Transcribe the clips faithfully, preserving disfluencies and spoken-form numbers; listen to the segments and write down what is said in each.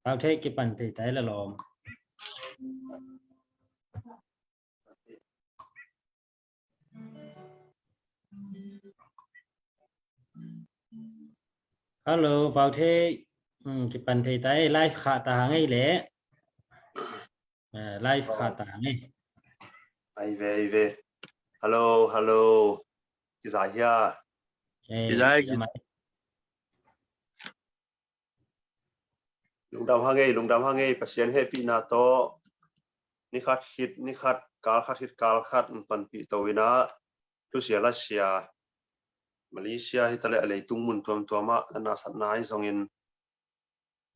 Pau Thei kipan thei tai la lawm. Hello, Pau Thei. Hmm, kipan thei tai, live khah ta hang ei le. Eh, live khah ta hang ei. Ai ve, ai ve. Hello, hello. Kizai hia? Eh, kizai, kizai. Lungdam hang ei, lungdam hang ei, Pasian hehpihna tawh. Ni khat khit, ni khat, kal khat khit, kal khat, panpih to in ah, thusia lasia, Malaysia hi ta leh a leitung mun tuamtuam ah, na nasatna ahi zongin,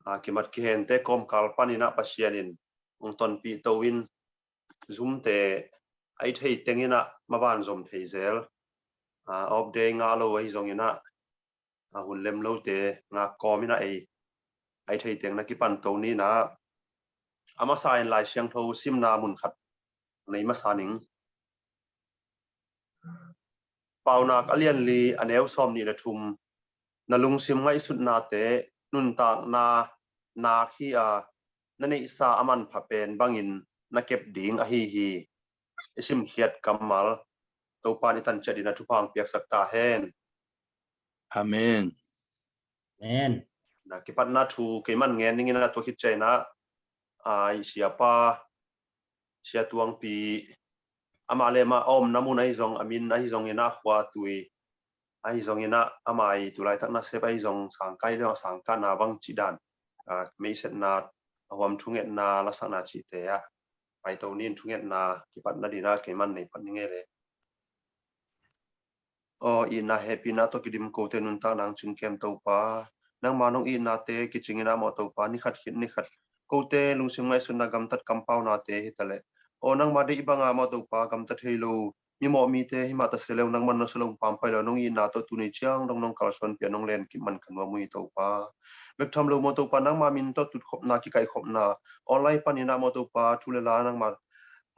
a, kimat kihente kawmkal panin ah Pasian in hong tonpih to in, Zoom te a i thei teng in ah maban zom thei zel. A, off day ngah lo ahi zongin ah, a, hun lem lote ngak kawm in ah ei, a i thei teng na kipan to ni in ah, a masa in Lai Siangtho simna mun khat nei masa ning. Paunak a lian li, a neu sawmnih le thum. Na lungsim ngaihsutnate nuntakna nak hi a, na neihsa a manpha pen bangin na kep ding ahi hi. I simkhiat kammal Topa in i tan ciat in a thupha hong piaksak ta hen. Amen. Amen. Na kipatna thu keiman ngen ning in ah, tua khit ciang in ah, a, i siapa, Sia Tuangpi, amah le amah a omna mun ahi zong, a min ahi zongin ah, khua tui ahi zongin ah, amah i tulaitak nasep ahi zong, sangkah le sangkahna bang cih dan, a, meisetna, a huam thungetna, lasakna cihte ah pai to ni in, thungetna kipatna ding ah keiman nei phot ning ei le. Aw, itna hehpihna tawh kidim kote nuntakna hong cingkem Topa, nangma nong itnate kicing in ah maw Topa, ni khat khit ni khat kote lungsim ngaihsutna gamtat kampaunate hi ta leh, aw, nangma deih banga maw Topa, gamta thei lo mimawh mite himah ta se leng, nangman na sulong pampai lo, nong itna tawh tu ni ciang dong nong kalsuanpih a, nong len kip man ka nuam uh hi Topa. Bek tham lo maw Topa, nangma min tawh tutkhopna, kikaihkhopna, online panin ah maw Topa, thu le la nangma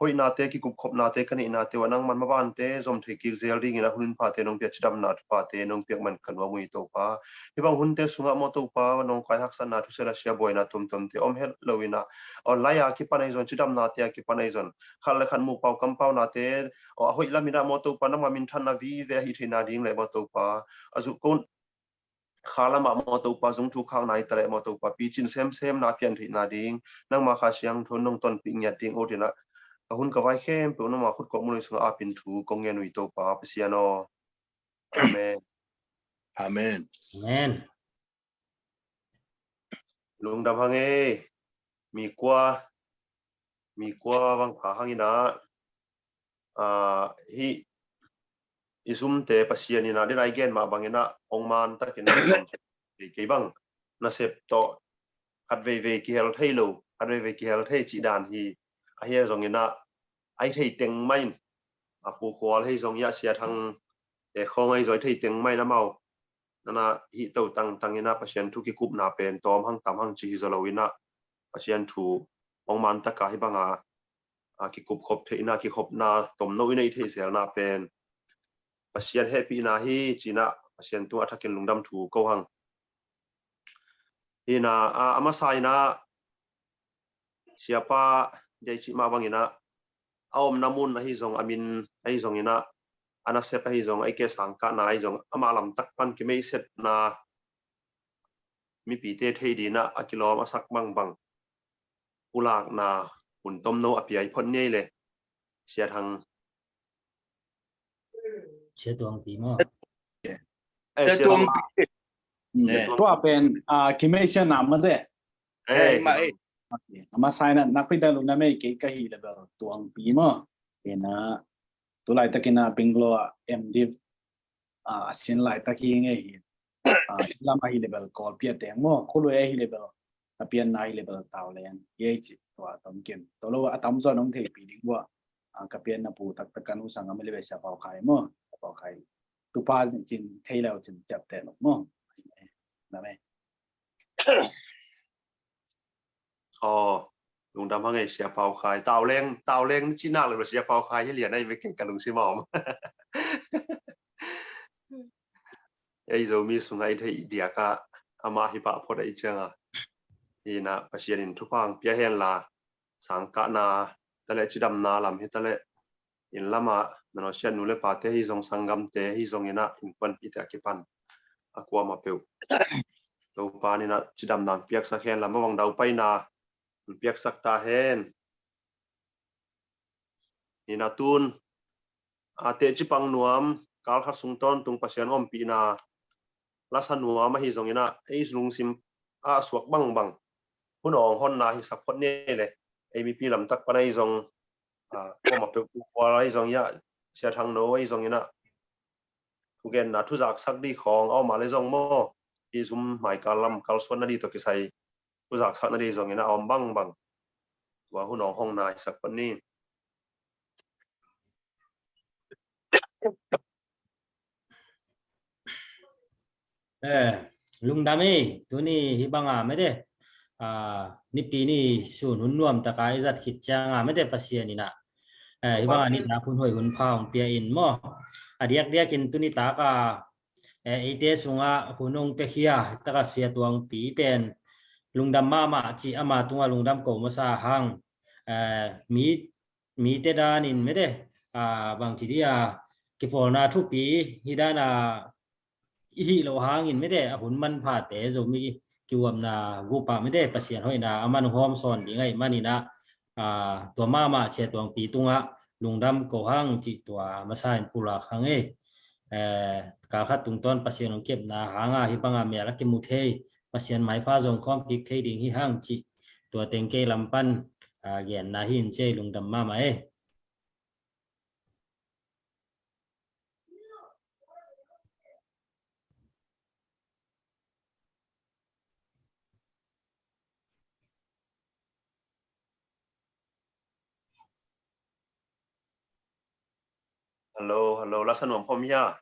hoihnate, kikupkhopnate, ka neihnate uh ah nangman mabante zom thei kik zel dingin a hun in phate nong pia, cidamna thuphate nong piak man ka nuam uh hi Topa. Hih bang hunte sungah maw Topa, nawngkai haksatna, thusela sia buaina tuamtuamte om het lo in ah, online a kipan ahi zong, cidamnate a kipan ahi zong, khat le khat muh pau kampaunate, aw, a hoih lam in ah maw Topa, nangma minthanna vive ahi theihna ding le maw Topa, a zuk kon kha lamah maw Topa, zung thu khakna hi ta leh maw Topa, picin semsem na pian theihna ding, nangma Kha Siangtho nong tonpih ngiat ding ut in ah, a hun ka vai khempeuh nangma khut kawk mun sungah apin thu kong ngen uh hi Topa Pasian aw. Amen. Amen. Amen. Lungdam hang ei. Mi kua, mi kua bang pha hang in ah, a, hih i Zoom te Pasian in ah, den a i gen mah bang in ah, ong man takin ah, kei, kei bang nasep tawh khat veivei kihel thei lo, khat veivei kihel thei cih dan hi. Ahi zongin ah, a i thei teng mah in, a Pu Khual hi zong, a Sia Thang te khawng ahi zong, a i thei teng mah in amau nana hih to tangtang in ah Pasian thu kikupna pen tawm hang tam hang ci hi zaw lo in ah, Pasian thu ong man taka hih banga, a, kikupkhop theihna, kikhopna tomno in ah i theihselna pen Pasian hehpihna hi ci in ah, Pasian tungah a thakin lungdam thu ko hang. Hi in ah, a, a masa in ah, siapa dei cih mah bang in ah, a omna mun ahi zong, a min ahi zong in ah, a nasep ahi zong, a i ke sangkahna ahi zong, amah lamtak pan kimeisetna, mipite theih ding in ah a kilawm a sak bangbang pulakna hun tomno a pia i phot ni ei le, Sia Thang. Sia Tuangpi maw? Eh, Sia Tuangpi. Sia Tuangpi. Tua pen, a, kimeisetna mah de. Eh, mah ei. A masa in ah nakpi tak lungdam ei, kei ka hih leh bel Tuangpi maw. Hi in ah, tu laitakin ah Bangalore ah M.Div, a, a sin laitak hi ngei hi. A, lam ahi leh bel Kawlpi a teng maw, khua lui ahi leh bel, a pianna ahi leh bel Tauleng hi ei ci, tua tom kim. Tua lo a tamzaw nong theihpih ding uh ah, a, ka pianna pu taktak ka nu sanggam ahi leh bel Sia Pau Khai maw, Sia Pau Khai. Tupa cin, thei lo cin ciapteh lo maw. Amen. Aw, lungdam hang ei Sia Pau Khai. Tauleng, Tauleng ni cih nak lo, Sia Pau Khai hi lian a, i ve kei ka lungsim a om. Ei Zomi sungah i theih diak ah amah hi pah phot a, i ciang a. Hi inah Pasian in thupha hong pia hen la, sangkahna hi taleh cidamna lam hi taleh, inn lamah na nusiat nu le pate hi zong, sanggamte hi zong inah, innkuanpihte a kipan a kuamah peuh Topa in inah cidamna hong piaksak hen la, mavang daupaina hong piaksak ta hen. Hi inah tun a teci pang nuam, kal khat sung tawntung Pasian ompihna lasa nuam ahi zong inah, ei lungsim ah suak bangbang hun awng honna hisak phot ni le, ei mipi lamtak pan ahi zong, a, kuamah peuh kual ahi zong ia, Sia Thang No ahi zong inah, thugenna thuzaksak dih khawng a om a le zong maw, hi zum mai kal lam kalsuanna dih tawh kisai thuzaksak nadih zong inah a om bangbang, tua hun awng honna hisak phot ni. Eh, lungdam ei, tuni hi banga mete, ah, nipi ni sun hun nuam taka i zat khit cianga mete Pasian inah, eh, hi banga nitak hun hoih hun pha hong pia in maw. A diakdiakin tuni taka, eh, eite sungah hun hong piakhia taka Sia Tuangpi pen lungdam mahmah cih ama tungah lungdam ko masa hang, eh, mi, mite danin mete, ah, bangci dia kipawlna thupi hi dana i hih loh hangin mete, a hun manphate Zomi kiuapna gupa mete Pasian hoihna a man hawm sawn ding ahih maninah, ah, tua mahmah Sia Tuangpi tungah lungdam ko hang cih tua masa in pulak hang ei. Eh, kal khat tungtawn Pasian hong kepna hanga hi banga mial a kimu thei, Pasian maipha zong khawm kik thei ding hi hang cih tua teng kei lam pan, ah, genna hi in cei, lungdam mahmah ei. Hello, hello, lasa nuam khawm hia?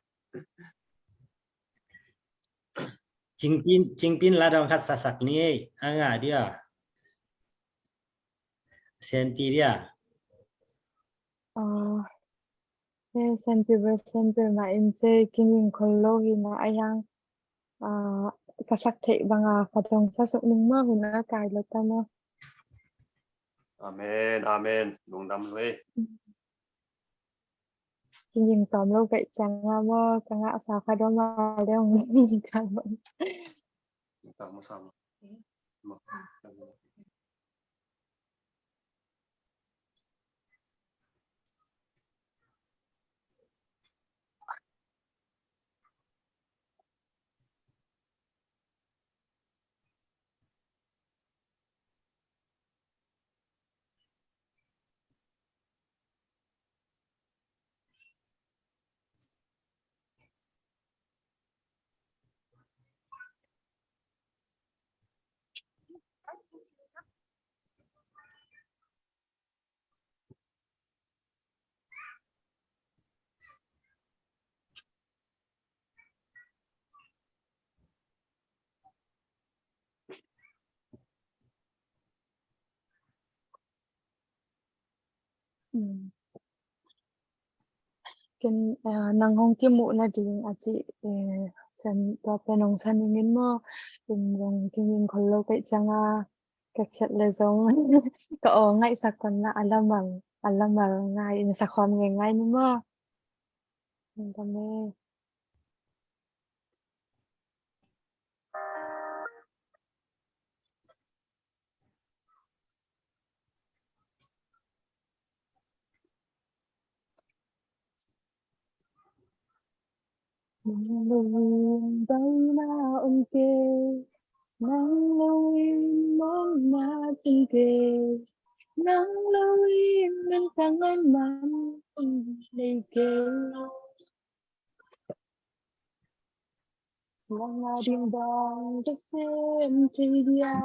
Cingpin, Cingpin la dong khat sasak ni ei, a ngah dia. Senpi dia. Ah, eh, Senpi ber Senpi ma in cei kinging khol lo hi na a yang, ah, ka sak theih banga ka dong sa suk ning maw, hun a kai lo ta maw. Amen, amen. Lungdam lo ei. Kinging tawm lo kaih cianga maw, ka ngahsa kha dawm a le hong ka maw. Mm. Ken, ah, nang hong kimuh nading a cih, eh, san, tua pen hong san ning in maw, in zong kinging khol lo kaih cianga ka khiat le zong ka aw ngaihsak konna a lamal, a lamal ngai in sa khawm ngei ngai ni maw. Lungdam ei. Nang lo in baina om kei, nang lo in mawhna cing kei, nang lo in nuntakna man nei kei. Nang a ding bang ka sem thei dia,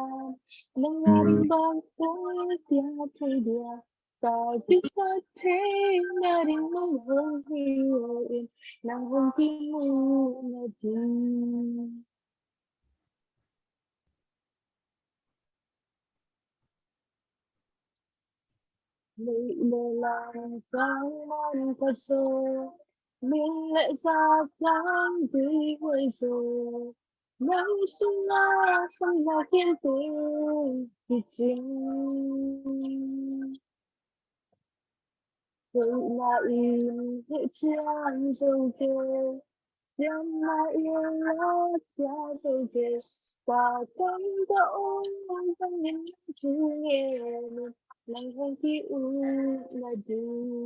nang a ding bang ka pia thei dia, ka kipat thei na ding nang hong hi in, nang hong kimuh nading. Leih le lang tang man ka zaw, min le za tang tui huai zaw, Nang sungah khamna khempeuh kicing. Hoihna in hehcian zo kei, siamna in lasia zo kei. Ka kam ka ong, ka min thu ngen, nang hong ki-ukna ding.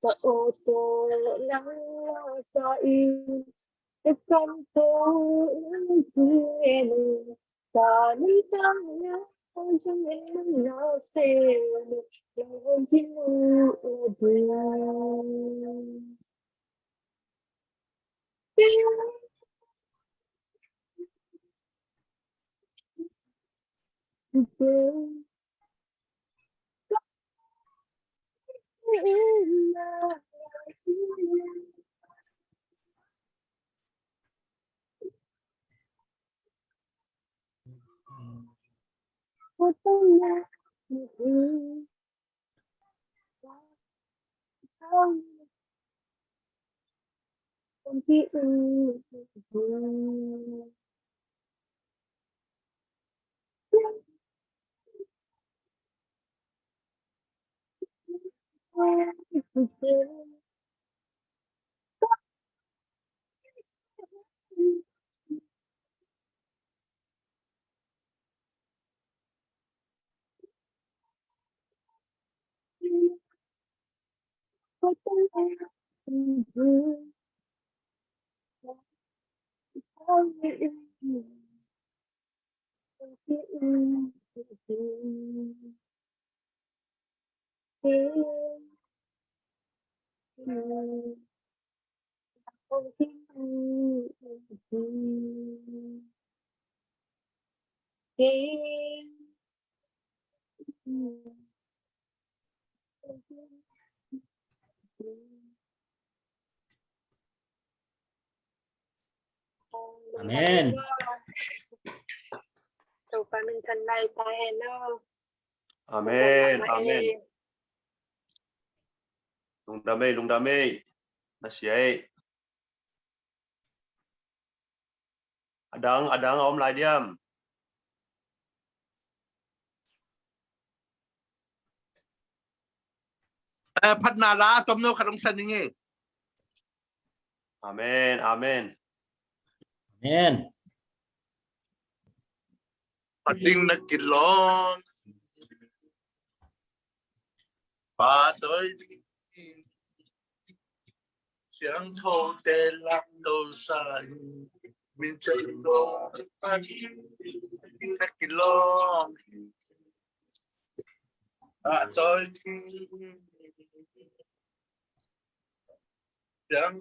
Ka aw tawh nang la sa in, ka kam tawh nang thu ngen in, ka nuntakna zong en nang na sem in, nang hong ki-ukna ding. Amen. Topa min thang lai ta hen aw. Amen. Amen. Lungdam ei, lungdam ei. Na sia ei. A dang, a dang a om lai diam? Eh, phatna la a tom no khat hong sa ning e. Amen, amen. Amen. A ding na kilawm. Pa Tawi Ding. Siangthote lam to sa in. Min chan ko. Pa Tawi Ding. Nang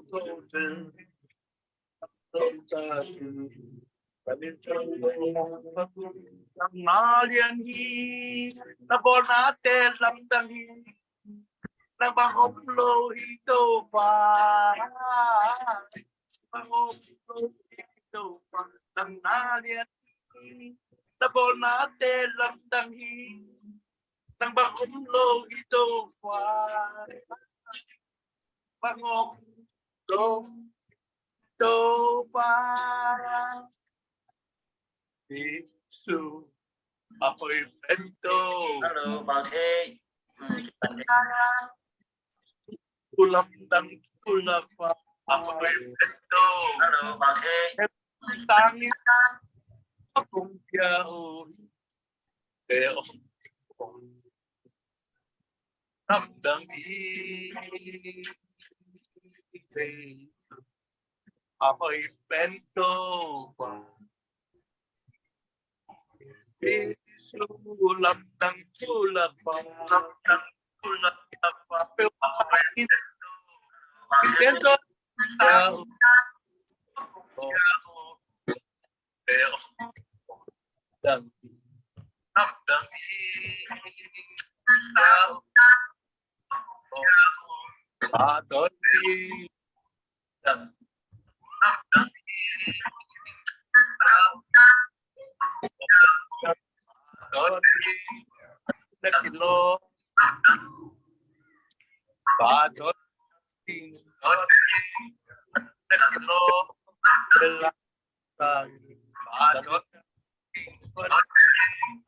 lian hi, na bawlnate lamdang hi, nang bang om lo hi Topa. bang om lo hi Topa, nang na lian hi. Na bawlnate lamdang hi. Nang bang om lo hi Topa, bang om lo hi Topa. Jesu a hoih pen Topa. Hello, bang hei. Hmm, kipan hei. Thu lamdang thu lapa a hoih pen Topa. Hello, bang hei. Tangin a kong pia uh. Te om lamdang hi. A hoih pen Topa. Jesu lamdang thu lapa, lamdang thu lapa. Pe wa in, in den to. Lamdang, lamdang. Adon.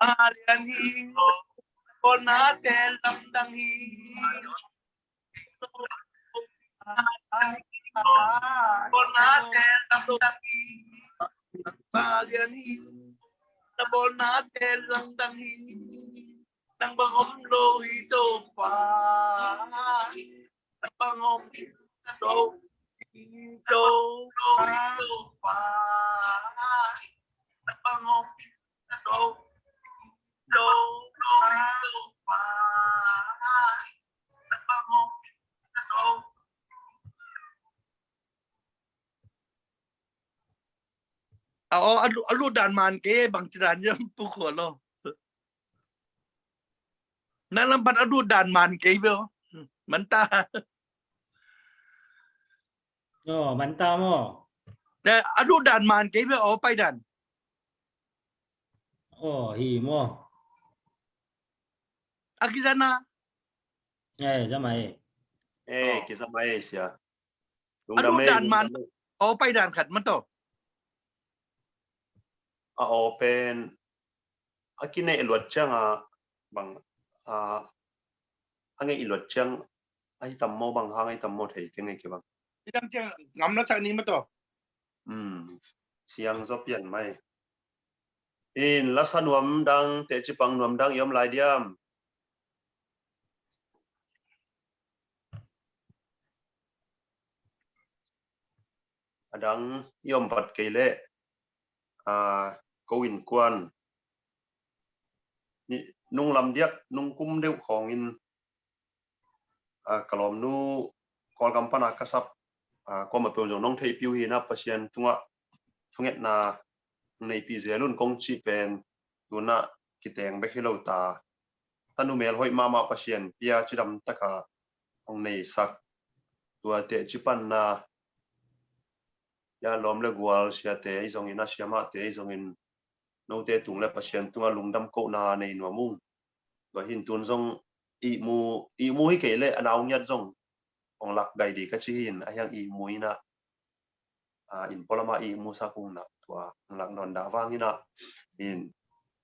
Alian hi, kona te lamdang hi. Bawlnate lamdang hi. Na bawlnate lamdang hi. Nang bang om lo hi Topa. Nang bang om lo hi Topa. Nang bang om lo hi Topa. A, a, a lu, a lu dan man kei, bang ci dan yam pu khua lo. Na lam pat a lu dan man kei beo. Man ta. Oh, man ta mo. A lu dan man kei beo, oh, pai dan. Oh, hi mo. A ki dan a. Eh, zamai. Eh, ki zamai sia. A lu dan man. Aw pai dan khat man tawh. A aw pen a kineih luat ciang a bang a ngeih luat ciang a hi tam maw, bang hang a hi tam maw thei keng ei kei bang. Hi tam ciang ngam lasak ni man tawh. Siang zaw pian mai. In lasa nuam dang, teci pang nuam dang i om lai diam? A dang i om vat kei leh, a, ko innkuan nunglam diak nungkum deuh khawngin, a, ka lawmnu Kawlgam pana ka sap, a, kuamah peuh zong nong theihpih uh hi na, Pasian tungah thungetna neipi zel un kong cih pen tunah kiteng bek hi lo ta. Tanu mel hoih mahmah Pasian pia cidam taka hong neisak tua teci panna, ya lawm le gual siate i zongin a siamahte i zongin note tung le Pasian tungah lungdam kohna nei nuam ung. Tua hin tun zong ihmu, ihmu hi kei leh a nau ngiat zong hong lak gai di ka ci hin a hiang ihmu inah, a, in pualamah ihmu sak ung nah tua hong lak nawn dah vang inah in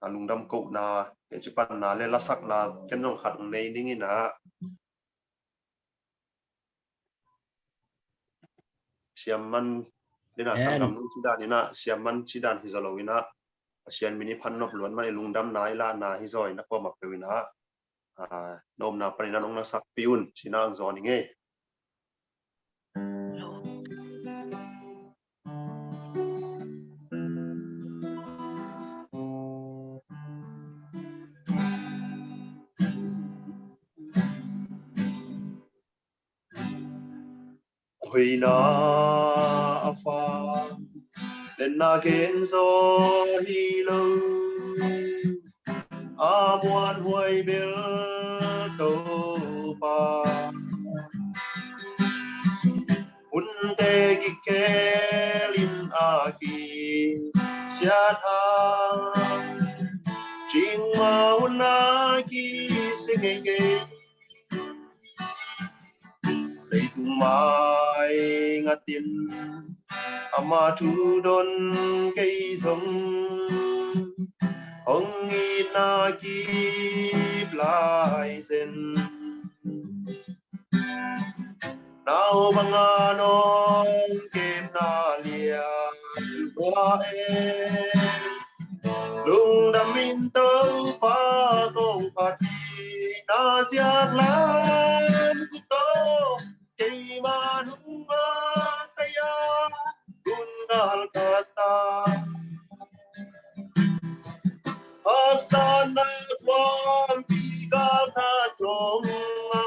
a lungdam kohna teci panna le lasakna ken zong khat hong nei ning inah. Siamman dena sangkam nung cidan inah, siamman cidan hi zaw lo inah, Pasian min i phan nop luat man i lungdamna i lahna hi zaw inah kuamah peuh inah, a, na omna panin a nong na sakpih un cina ang zaw ning ei. Hoihna a fa, lenna gen zaw hi lo, a muanhuai bel Topa. Hunte gik khe Ama hun a kisia ngei kei, leitung mai ngatin ama thu don kei zong, hong itna kip lai zen. Nau banga nong kepna lian tua e, lungdam in Topa kong phat hi. Na ziak lam kut tawh keima nungma kaya, gun gal kata haksatna kuampi gal khat dong a,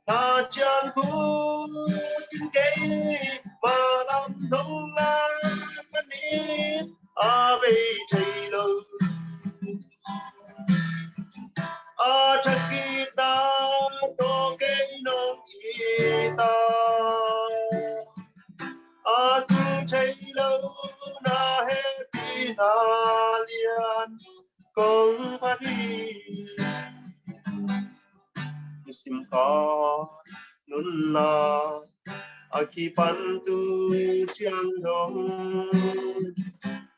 na ciang kut in keima lam dong lai manin a bei thei lo. A thakitna tawh kei nong it a, a tung thei lo na hehpihna lian kong phat hi. Nisim khat nunna a kipan tu ciang dong,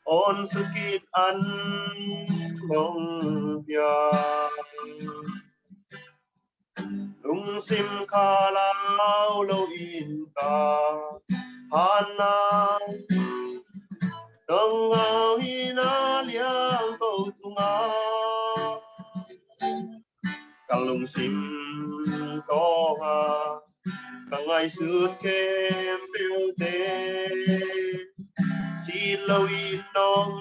awn sukit an nong pia. Lungsim kha lau lo in ka phatna nong ngau hi na liang ko tunga, ka lungsim tawnga ka ngaihsut khempeuhte sit lo in nong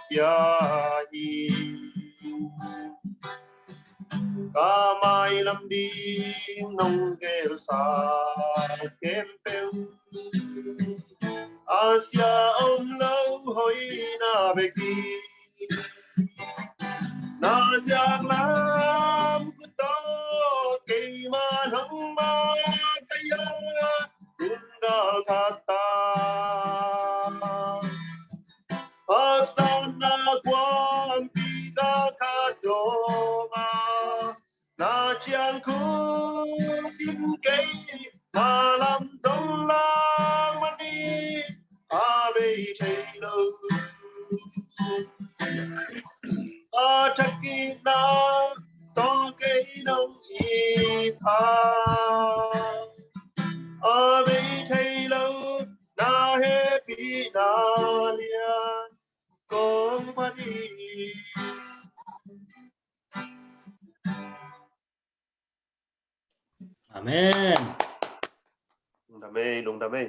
pia hi. Ka mailam ding nong gelsa khempeuh a sia om lo hoihna bek hi. Na ziak lam kut tawh keima nong ma kaya, gun gal khat ta haksatna kuampi gal khat dong a, na ciang kut in keima lam dong lai manin a bei thei lo. A thakitna tawh kei nong it a, a bei thei lo na hehpihna lian kong phat hi. Amen. Lungdam ei, lungdam ei.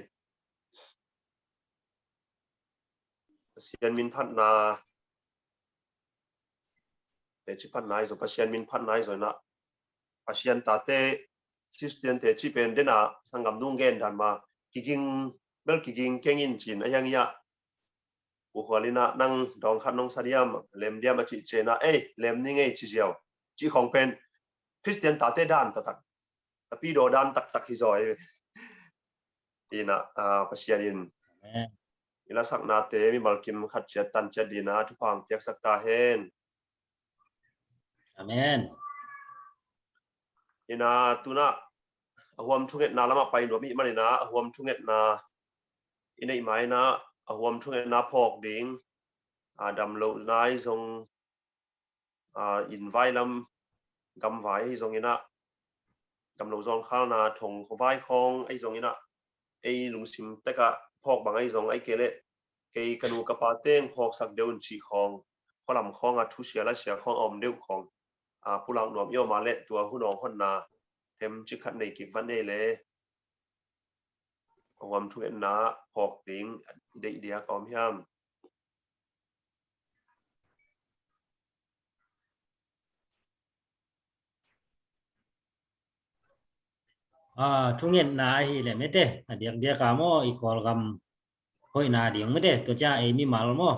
Pasian min phatna, teci phatna ahi zong, Pasian min phatna ahi zong inah, Pasian tate, Khristian teci pen dena sanggam nung gen dan ma, kiging, bel kiging kengin cin a hiang ia. Pu Khual inah nang dawng khat nong sa diam, lem diam a cih cianah, ei, lem ning ei ci ziau. Cih khong pen Khristian tate dan taktak, tapidaw dan taktak hi zaw ei. Inah, ah, Pasian in i lasaknate mimal kim khat ciat tan ciat dinah thupha piaksak ta hen. Amen. Inah tunah a huam thungetna lamah pai nuam ih maninah a huam thungetna i neih ma inah a huam thungetna phawk ding, a damlohna ahi zong, a, inn vai lam gamvai ahi zong inah, damlo zawngkhalna thong khuavai khawng ahi zong inah, ei lungsim tekah phawk bang ahi zong ahi kei leh kei ka nu ka pa teng phawksak deuh un cih khawng, khualam khawngah thusia lasia khawng a om deuh khawng, a, pulak nuam i om a leh tua hun awng honna themcik khat nei kik van ei le. A huam thungetna phawk ding deih diak a om hiam? A, thungetna ahi le mete a diakdiak a maw, i Kawlgam hoihna ding mete, tua ciang ei mimal maw,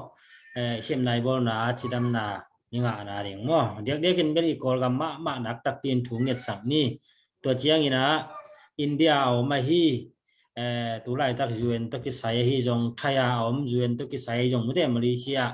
eh, siamna i bawlna, cidamna i ngahna ding maw, a diakdiakin bel i Kawlgam mahmah naktakpi in thungetsak ni. Tua cianginah India a om ahi, eh, tulaitak U N tawh kisai ahi zong, Thai a om U N tawh kisai ahi zong mete, Malaysia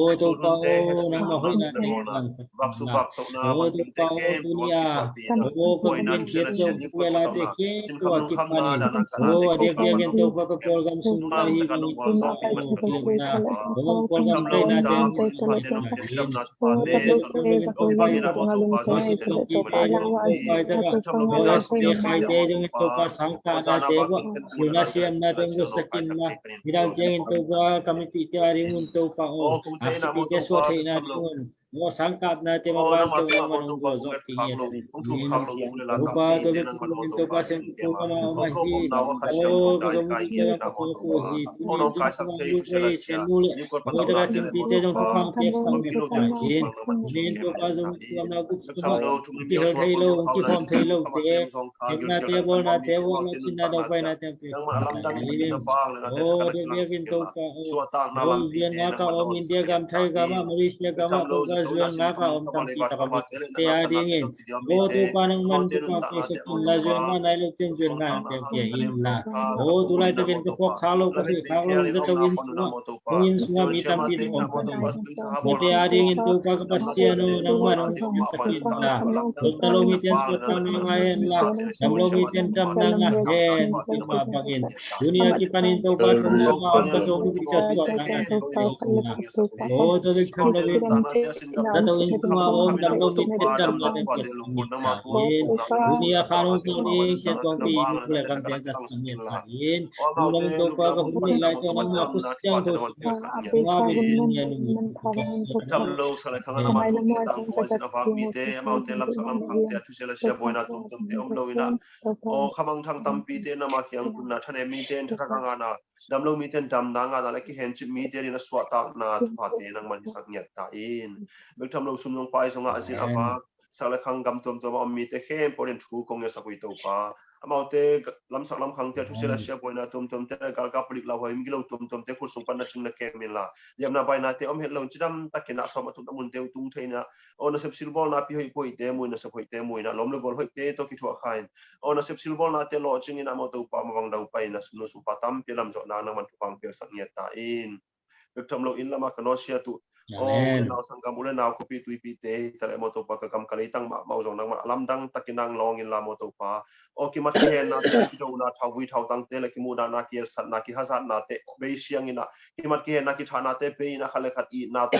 O Topa aw, nangmah hoihna teng vangsak inla. O Topa aw, tuni a, o ka kum in khit zong, vela te khit tua kiphanin, o a diakdiakin Topa ka Kawlgam sung ka hi bangin Topa aw, o Kawlgam taina teng midang ciangin Topa ka mipihte a ding un Topa aw, a sipite suah theihna ding un, aw, sangkapnate mavang tawh nangmah hong gualzawh kei in. Topa, tua bek tungin Topa, siangtho kama om ahi, aw, ka zong lut leh ka pawlkhaw hi, tuni zong sungah lut leh sian nu leh aw, taka cingpite zong thupha hong piaksak in. Tuni in Topa zong tuamna gup sungah kihel thei lo, kihawm thei lote, hehpihna te, bawlna te, vuak lo, cinna, daupaina te hong piaksak in. Aw, tua bek in Topa aw, aw, zuan ngak a om, India gam, Thai gam ah, Malaysia gam ah, Topa zuan ngak a om tampi tak a mite a dingin, aw Topa nangman thupha hong piaksak inla, zuan ngah nai lo ciang zuan ngah hong pia inla. Aw, tu laitakin ka phawk khak lo, ka theih khak lo, zato inn sungah, hong inn sungah mi tampi ding om kha ta hi. Mite a dingin Topa ka Pasian aw, nangman hong piaksak inla. Dotna lo mite in suahtakna ngah hen la, dam lo mite in damna ngah hen, tua mah bangin tuni a kipanin Topa thong sungah om ka Zomite suahtakna ngah hen. Aw, tua bek tham lo in, zato inn sungah om dam lo mite damna teng piaksak ngiat ta in. Tuni a khan hong tua ding siangtho pi, mipil leh gamte in za sak ngiat ta in. Nang lam in Topa ka hun neih lai tawh nangmah khusiangtho sungah hong ap in, ngian in. Tham lo sa le khang a, nangmah thong sawm tang khuai sin a vak mite, amaute lamsak lamkhangte a thusia le sia buaina tuamtuamte om lo in a, aw, khamangthang tampite in ama kiang kunna thanem mite in thathak a ngahna, dam lo mite in damna ngahna le kihencip mite in a suahtakna thuphate nangman hisak ngiat ta in. Bek tham lo sum zong pai zongah a zin a vak, sak le khang gam tuamtuam a om mite khempeuh in thu kong ngetsak uh hi Topa. Amaute lamsak lamkhangte a thusia le sia buaina tuamtuamte le galkap palik lauhuai migilo tuamtuamte khut sung pan na cing na kem inla, liamna bainate om het lo in cidam takin a sawm a tupna munte uh tung thei in a, aw, nasep silbawlna pi hoih pi hoihte mu in, nasep hoihte mu in a, lawm le gual hoihte tawh kithuah kha in, aw, nasep silbawlnate lawhcing in a, amaute Topa mavang daupai in a, sum lo sumpa tampi a lamzawhna nangman thupha hong piaksak ngiat ta in. Bek tham lo inn lamah ka nawsiat uh Aw u le nau, sanggam u le nau, khuapi tuipite hi taleh maw Topa, ka gam ka leitang mahmah uh zong nangmah a lamdang takin nang lawng inla maw Topa. Aw kimat kihennate, kidona, thauvui thautangte le kimuhdahna, kietsatna, kihazatnate bei siangin ah, kimat kihenna kithahnate bei in ah, khat le khat itnate,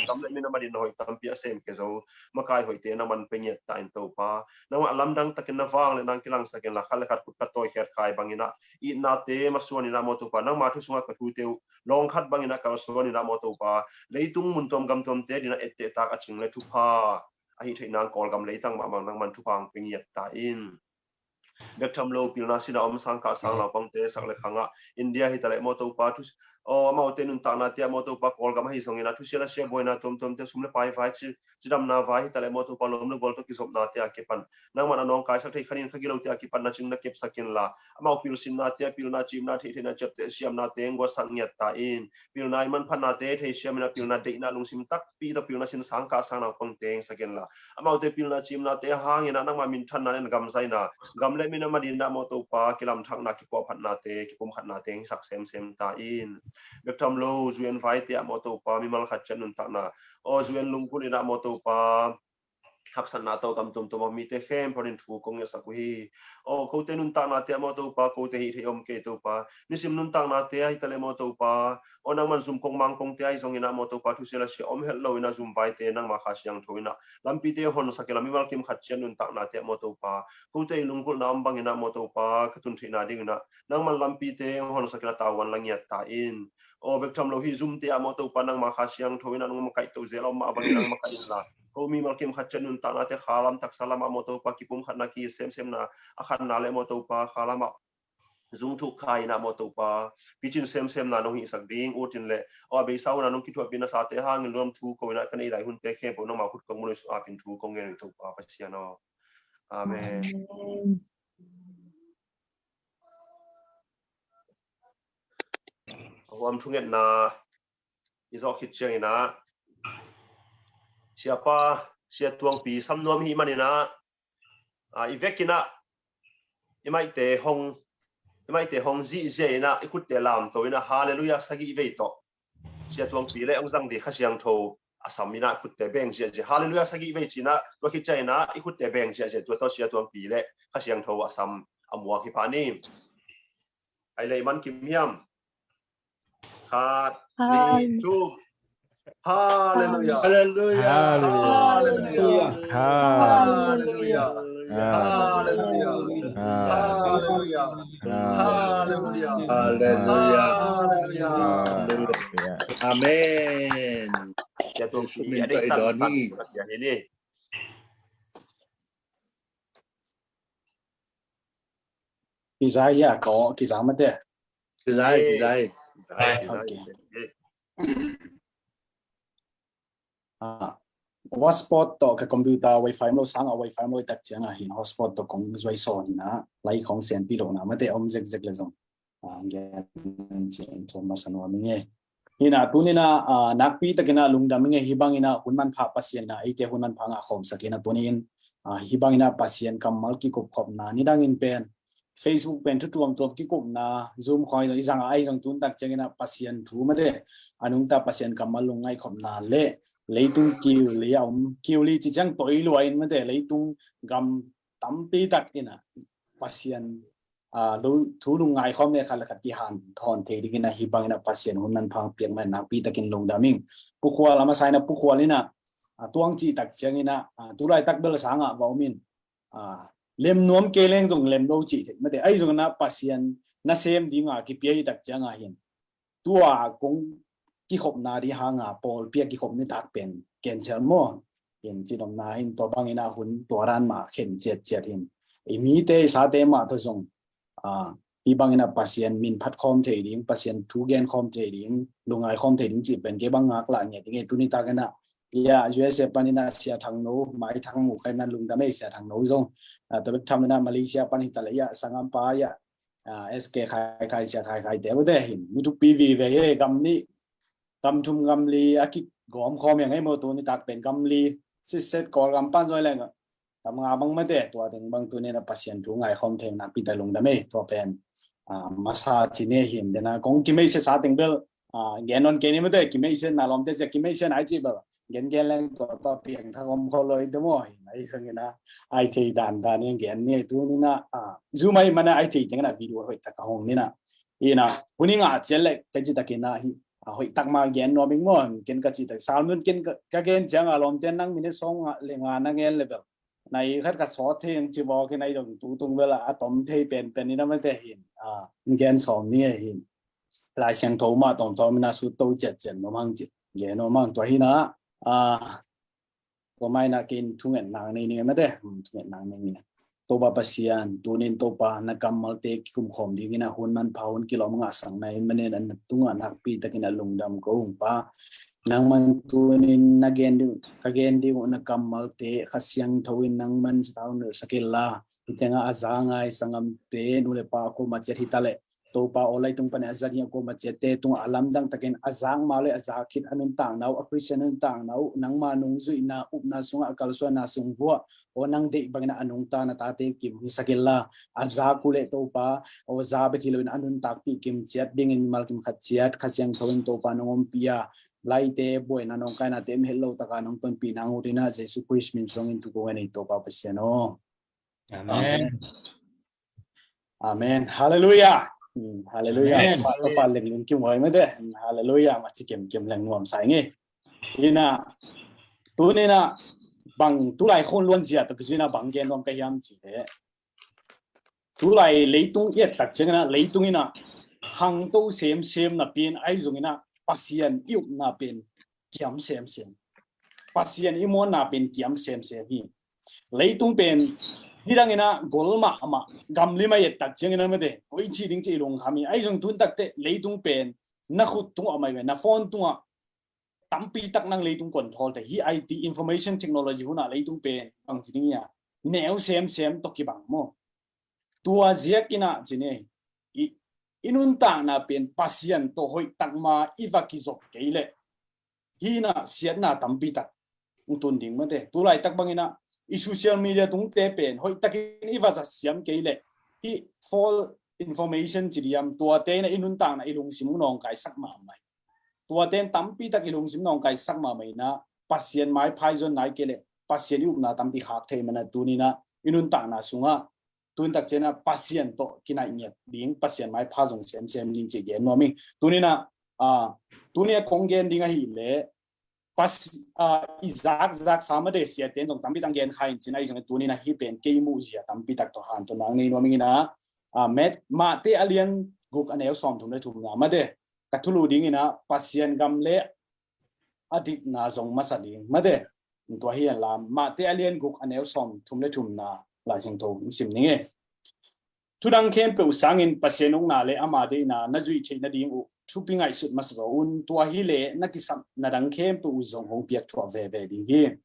gam le min a manin na hoih tampi a sem kei zo makai hoihte nangman pe ngiat ta in Topa. Nangmah a lamdang takin na vang le nang kilangsak inla, khat le khat khut khat tawikhiat khai bangin ah, itnate masuan in ah maw Topa, nangma thu sungah ka thute uh lawng khat bangin ah kalsuan in ah maw Topa, leitung mun tuam gam tuamte adingin ah ettehtak a cing le thupha a hih theih nang Kawlgam leitang mahmah nangman thupha hong pe ngiat ta in. Bek tham lo pilna sinah om sangkah sang naupangte sak le khangah, India hi taleh maw Topa, thu, aw, amaute nuntaknate ah maw Topa, Kawlgam ahi zongin ah thusia lasia buaina tuamtuamte, sum le pai vai, ci, cidamna vai hi taleh maw Topa, lawm le gual tawh kizopnate a kipan nangman a nawngkaisak thei khanin kha gilote a kipan na cing na kepsak inla, amau pilsinnate ah pilna, cimna, theihtheihna, ciapteh siamnate hong guahsak ngiat ta in. Pilna in manphatnate theisiam in ah, pilna deihna lungsim takpi tawh pilna sin sangkah sang naupangte hong sak inla, amaute pilna cimnate hangin ah nangma minthanna le na gam zaina, gam le min a manin ah maw Topa, kilamthakna, kikuahphatnate, kipumkhatnate hong sak semsem ta in. Bek tham lo U N vaite ah maw Topa, mimal khat ciat nuntakna, aw U N lunggulh in ah maw Topa, haksatna tawh gam tuamtuam a om mite khempeuh adingin thu kong ngetsak uh hi. Aw kote nuntaknate ah maw Topa, kote hih theih om kei Topa, nisim nuntaknate ah hi taleh maw Topa, aw nangman zum kong mang kongte ahi zongin ah maw Topa, thusia lasia om het lo in ah, zum vaite nangma Kha Siangtho in ah lampite honsak inla, mimal kim khat ciat nuntaknate ah maw Topa, kote i lunggulhna om bangin ah maw Topa, ka tun theihna dingin ah nangman lampite honsak inla, tavuan la ngiat ta in. Aw bek tham lo hih zumte ah maw Topa, nangma Kha Siangtho in ah nangma kaihtoh zel a om mah bangin nangma kaih inla, ko mimal kim khat ciat nuntaknate khalam taksa lamah maw Topa, kipumkhatna, kisemsemna, a khanna le maw Topa, khalamah zung thuk kha in ah maw Topa, picin semsemna nong hihsak ding ut in le, aw a beisa un ah nong kithuahpih nasate hangin lungdam thu ko in ah, ka neih lai hunte khempeuh nangma khut kong mu nuih sung apin thu kong ngen uh hi Topa Pasian aw. Amen. A huam thungetna i zawh khit ciangin ah, Siapa, Sia Tuangpi sam nuam i hih manin ah, a, i vekin ah i maite hong, i maite hong zihziah in ah, i khutte lamto in ah, Halleluiah sagih vei tawh Sia Tuangpi le hong zang ding Kha Siangtho a sam in ah, khutte beng ziahziah, Halleluiah sagih vei ci in ah, tua khit ciangin ah i khutte beng ziahziah, tua tawh Sia Tuangpi le Kha Siangtho a sam a muak hi pah ni. Ai lei man kim hiam? Khat, nih, thum. Halleluiah. Halleluiah. Halleluiah. Halleluiah. Halleluiah. Halleluiah. Halleluiah. Halleluiah. Halleluiah. Amen. Sia Tuangpi a deihtak hi ni. Kizai hia, ko kizai mate. Kizai, kizai. Kizai, kizai. Okay. Ah, hotspot tawh ka computer wifi om lo sangah, wifi om lo tak ciangah hin hotspot tawh kong zuai sawn hi na, lai kong senpih lohna mate om zekzek le zong, ah, gen ciang thum masa nuam ing e. Hi na, tuni na, ah, nakpi takin ah lungdam ing e, hih bangin ah hun manpha Pasian in ah eite hun manpha ngah khawmsak in ah tuni in, ah, hih bangin ah Pasian kammal kikupkhopna, nidangin pen Facebook pen thu tuamtuam kikupna, Zoom khawng ahi zong, i zang a ahi zong tun tak ciangin ah Pasian thu mate, a nungta Pasian kammal lungngaih khopna le leitung kiu li a om, kiu li ci ciang toi lua in mate, leitung gam tampi tak in ah Pasian, ah, lu-, thu lungngai khawm le khat le khat kihanthawn thei dingin ah hih bangin ah Pasian hun manpha piak man nakpi takin lungdam ing. Pu Khual a masa in ah, Pu Khual in ah, ah, tuang cih tak ciangin ah, ah, tulaitak bel sangah va om in, ah, lem nuam kei leng zong lem lo cih thei mate, ahi zongin ah Pasian nasem dinga kipia hi tak ciangah hin, tua kong kikhopna ding hanga pawlpi a kikhop nitak pen cancel maw? Hin ci nopna hin tua bangin ah hun tua dan mah khen ciatciat hin, i mite i sate mah tawh zong, ah, hih bangin ah Pasian min phat khawm thei ding, Pasian thu gen khawm thei ding, lungngai khawm thei ding cih pen kei bang ngak lah ngiat ing e. Tuni takin ah, ia, U S A panin ah Sia Thang No, Mai Thang, mu kha in ah lungdam e, Sia Thang No zong, ah, tua bek tham in ah Malaysia pan hi ta leh, ia, sanggampa, ia, ah, S K Khai Khai, Sia Khai Khai te uh te hin mi thupi vive e, gam nih, gam thum gam li a kigawm khawm hi ing e maw, tuni tak pen gam li sitset Kawlgam pan zuai leng tam nga bang mate, tua teng bang tuni in ah Pasian thu ngai khawm thei nakpi tak lungdam e, tua pen, ah, masa ci ni hin. Dena kong kimeisesa teng bel, Gen non kei ni mate, kimeisian na lawmte cia kimeisian ai ci bel gen gen leng tua pa piang thak om kho loi te maw hi. Ai sang ina ai thei dan dan in gen ni tu ni na zu mai mana ai thei teng na video hoih tak a hong ni na ina huni nga cian le ka ci takin na hi hoih tak ma gen nuam ing maw. Ken ka ci tak salmun ken ka gen ciang a lawmte nang minute sawm le nga na gen le bel nai khat ka sawt thei ang ci bawk hi. Nai dong tu tung bel a tom thei pen pen ina mate hin gen sawm ni hin Lai Siangtho mah tawmtawm ina sut to ciatciat nuam hang ci gen nuam hang tua hi na. Tua mai na ken thunget nang nei ni mate thunget nang nei ni. Topa Pasian tunin Topa na kammalte kikum khawm dingin a hun manpha hun kilawm ngahsak na in manin a tungah nakpi takin a lungdam ko hong pa. Nangman tunin na gen ding ka gen ding uh na kammalte Kha Siangtho in nangman sa tau nel sakila. Hi tengah a za ngai sangamte nu le pa ko macet hi ta leh Topa aw leitung panin a za ding a kuama ciatte tungah a lamdang takin a zak mau le a zak khit a nuntakna uh a Khristian nuntakna uh nangma nungzuihna upna sungah a kalsuanna sung vuah aw nang deih bangin a nungta na tate kim hi sakila. A zak uh le Topa aw za bek hi loin a nuntakpih kim ciat dingin mimal kim khat ciat Kha Siangtho in Topa nong ompih a laite buaina nong kainate mihel lo taka nong tonpih nang utina Jesu Khrist min suangin tuku ngai nei Topa Pasian aw. Amen. Amen. Halleluia. Halleluia. Topa lengling kim hoi mate. Halleluia. Maci kim kim leng nuam sai nge. Ina tunina bang tulai khon luan zia to kizina bang gen nuam ka hiam ci le. Tulai leitung iat tak ciangina leitung ina khangto semsem na pin ai zongina Pasian i upna pin kiam semsem. Pasian i muanna pen kiam semsem hi. Leitung pen hidangina gol mahmah gamlima iat tak ciangina mate koi ci ding ci i lungkham hi. Ai zong tun takte leitung pen na khut tungah mai ve na phone tungah tampi tak nang leitung control te hi. I T information technology hunah leitung pen bang ci ding ia neu semsem to kibang maw. Tua ziak ina ci ne i nuntakna pen Pasian to hoih takma i va kizop kei leh hina siatna tampi tak tun ding mate. Tulai tak bangina i social media tungte pen hoih takin i va zat siam kei leh hi false information ci diam tuate ina i nuntakna i lungsim nawngkaisak mahmah hi. Tuate in tampi tak i lungsim nawngkaisak mahmah ina Pasian mai phai zon nai kei leh Pasian i upna tampi khak thei mana tunina i nuntakna sungah tun tak ciana Pasian to kinai ngiat ding Pasian mai pha zong semsem ding ci gen nuam ing. Tunina tunia kong gen ding ahi le i zak zak sa mate siate in zong tampi tak gen kha in cina i zong tunina hi pen kei muh zia tampi tak to han to nang nei nuam ing ina Mate a lian guk a neu sawm thum le thumna mate ka thulu dingina Pasian gam le a dikna zong masa ding mate. Tua hi an lam Mate a lian guk a neu sawm thum le thumna Lai Siangtho in sim ning e. Thudang khempeuh sangin Pasian ukna le ama deihna na zuih theih nading uh thupi ngaihsut masa zaw un. Tua hi le na kisap na dang khempeuh uh zong hong piak thuah veve ding hi.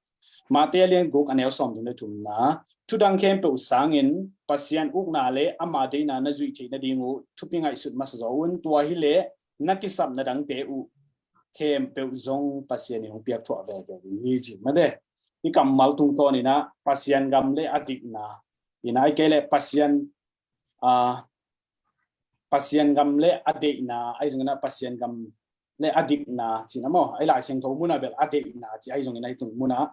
Mate a lian guk a neu sawm thum le thumna thudang khempeuh sangin Pasian ukna le ama deihna na zuih theih nading uh thupi ngaihsut masa zaw un. Tua hi le na kisap na dangte uh khempeuh zong Pasian in hong piak thuah veve ding hi ci mate. I kammal tungtawn ina Pasian gam le a dikna ina ai kei le Pasian Pasian gam le a deihna ai zongina Pasian gam le a dikna cina maw ai Lai Siangtho muna bel a deihna ci ai zongina i tung muna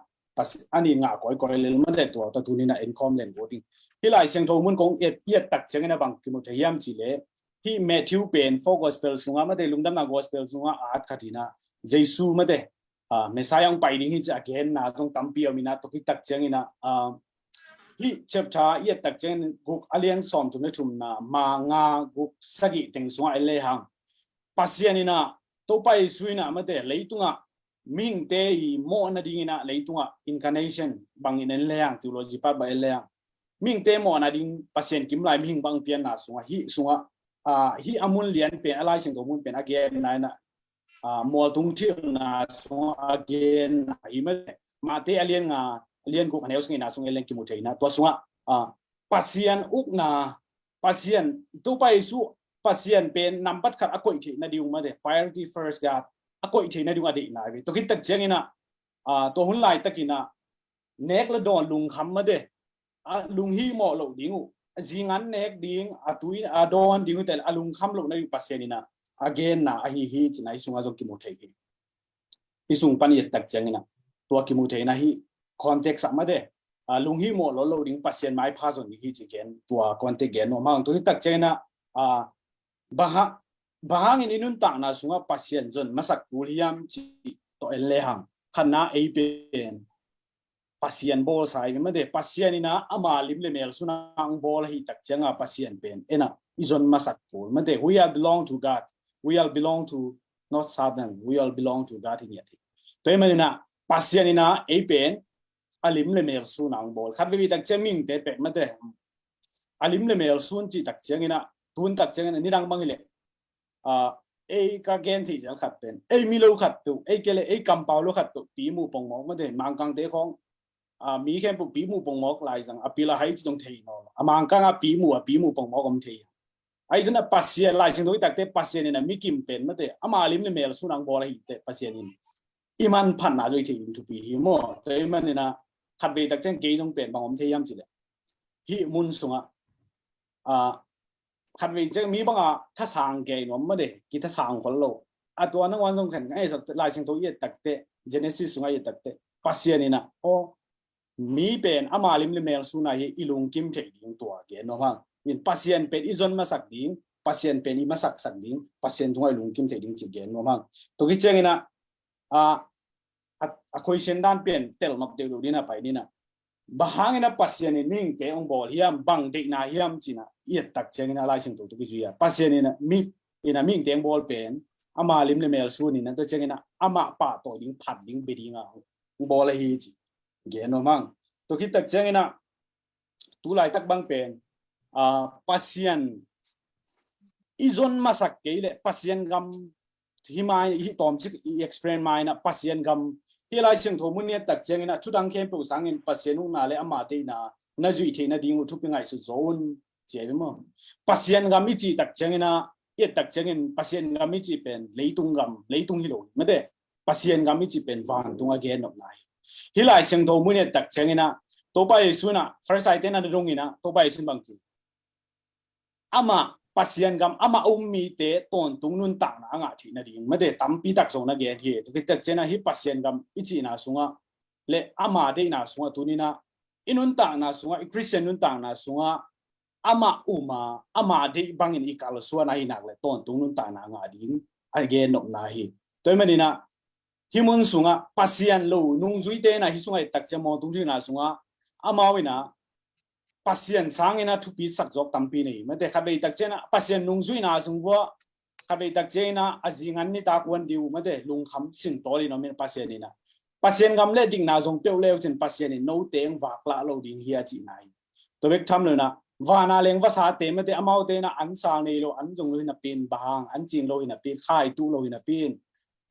ani ngah kawikawi lel mate tua ta tunina enkhawm leng go ding. Hi Lai Siangtho mun kong iat tak ciangina bang kimu thei hiam ci le hi Matthew pen four gospel sunga mate lungdamna gospel sunga at khatina Jesu mate Messiah hong pai ding hi ci a genna zong tampi om ina toki tak ciangina hi chapter iat tak ciangin guk a lian sawm thum le thumna ma nga guk sagih teng sunga en le hang Pasian ina Topa Jesu ina mate leitungah mihingte i mawhna dingina leitungah incarnation bangin en le hang theology part bang en le hang mihingte mawhna ding Pasian kim lai mihing bang pianna sungah hi sungah hi a mun lian pen a Lai Siangtho mun pen a genna ina mualtung thilna sungah a genna hi mate Mate a lian nga a lian guk a neu sagihna sungah en leng kimu theina tua sungah Pasian ukna Pasian Topa Jesu Pasian pen nambat khat a koih theih nading uh mate priority first God a koih theih nading uh a deihna ve. Tua khit tak ciangina tua hun lai takina nek le dawn lungkham mate a lunghimawh loh ding uh a zingan nek ding a tui a dawn ding uh tel a lungkham loh nading Pasian ina a genna ahi hi cih na hih sungah zong kimu thei hi. Hih sung pan i et tak ciangin ah tua kimu theihna hih context ah mate, a, lunghimawh lo lo ding, Pasian maipha zon ding hi cih gen, tua context gen nuam hang. Tua hi tak ciangin ah, a, bang hang, bang hangin i nuntakna sungah Pasian zon masak kul hiam cih tawh en le hang. Khatna, ei pen Pasian bawlsa i mate, Pasian in ah ama lim le mel sun ah hong bawl ahih tak ciangin Pasian pen en ah i zon masak kul mate. We are belong to God. We are belong to not Satan. We are belong to God hi ngiat hi. Tua ahih manin ah Pasian in ah ei pen a lim le mel sun ah hong bawl. Khatvei tak ciang mihingte pek mate, a lim le mel sun cih tak ciangin ah, tun tak ciangin ah, nidang bang hi leh, a, ei ka gen theih zel khat pen, ei milo khat peuh, ei kei le ei kampau lo khat peuh pi muh pongmawk mate, Mangkangte khawng, a, mi khempeuh pi muh pongmawk lai zang, a pil a hai ci zong thei nawn lo. A Mangkang a pi muh, a pi muh pongmawk om thei. Ahi zongin ah Pasian, Lai Siangtho i et tak teh Pasian in ah mikim pen mate, ama lim le mel sun ah hong bawl ahih teh Pasian in i manphatna zong i theih ding thupi hi maw. Tua ahih manin ah khatvei tak ciang kei zong pen bang om thei hiam cih leh, hih mun sungah, a, khatvei ciang mi bang a thasang kei nuam mate, kithasang khol lo. A tua nangawn zong khen ngai sa, Lai Siangtho i et tak teh, Genesis sungah i et tak teh, Pasian in ah, aw, mi pen ama lim le mel sun ah hi, i lungkim theih ding tua gen nuam hang. In Pasian pen i zon masak ding, Pasian pen i masaksak ding, Pasian tungah i lungkim theih ding cih gen nuam hang. Tua khit ciangin ah, a, a, a question dan pen tel nop deuh lo ding a pai ni na. Bang hangin ah Pasian in mihingte hong bawl hiam, bang deihna hiam cih na i et tak ciangin ah Lai Siangtho tawh kizui a, Pasian in ah mi, in ah mihingte hong bawl pen ama lim le mel sun in ah, tua ciangin ah amah pahtawi ding, phat ding, bia ding a hong bawl ahi cih gen nuam hang. Tua khit tak ciangin ah tu laitak bang pen, a, Pasian i zon masak kei leh Pasian gam, hih mai, hih tawmcik i explain mai na, Pasian gam, hih Lai Siangtho mun i et tak ciangin ah thudang khempeuh sangin Pasian ukna le ama deihna na zuih theih nading uh thupi ngaihsut zaw un, ci hi maw. Pasian gam i cih tak ciangin ah, i et tak ciangin Pasian gam i cih pen leitung gam, leitung hi lo hi mate. Pasian gam i cih pen vantung a gen nopna hi. Hih Lai Siangtho mun i et tak ciangin ah Topa Jesu in ah Farisai-te na dong in ah Topa Jesu in bang ci? Amah, Pasian gam amah a um mite tawntung nuntakna a ngah theih nading mate, tampi tak zong na gen hi. Tua khit tak ciangin ah hih Pasian gam i cihna sungah le ama deihna sungah tuni in ah i nuntakna sungah, i Christian nuntakna sungah amah um a, ama deih bangin i kalsuan ahih nak leh tawntung nuntakna ngah ding a gen nopna hi. Tua ahih manin ah hih mun sungah Pasian lo nungzuite in ah hih sungah i et tak ciang mawngtung thuhilhna sungah amau in ah Pasian sangin ah thupi sak zawk tampi na hi mate. Khatvei tak ciang ah Pasian nungzuihna sung uah khatvei tak ciang in ah a zingan nitak huan ding uh mate, lungkham singtawl in om in Pasian in ah, Pasian gam le dikna zong peuh leu cin Pasian in note hong vaklah lo ding hi a cihna hi. Tua bek tham lo in ah vana leng vasate mate, amaute in ah an sal nei lo, an zong lo hi napi in, bang hang an cing lo hi napi in, khai tuh lo hi napi in,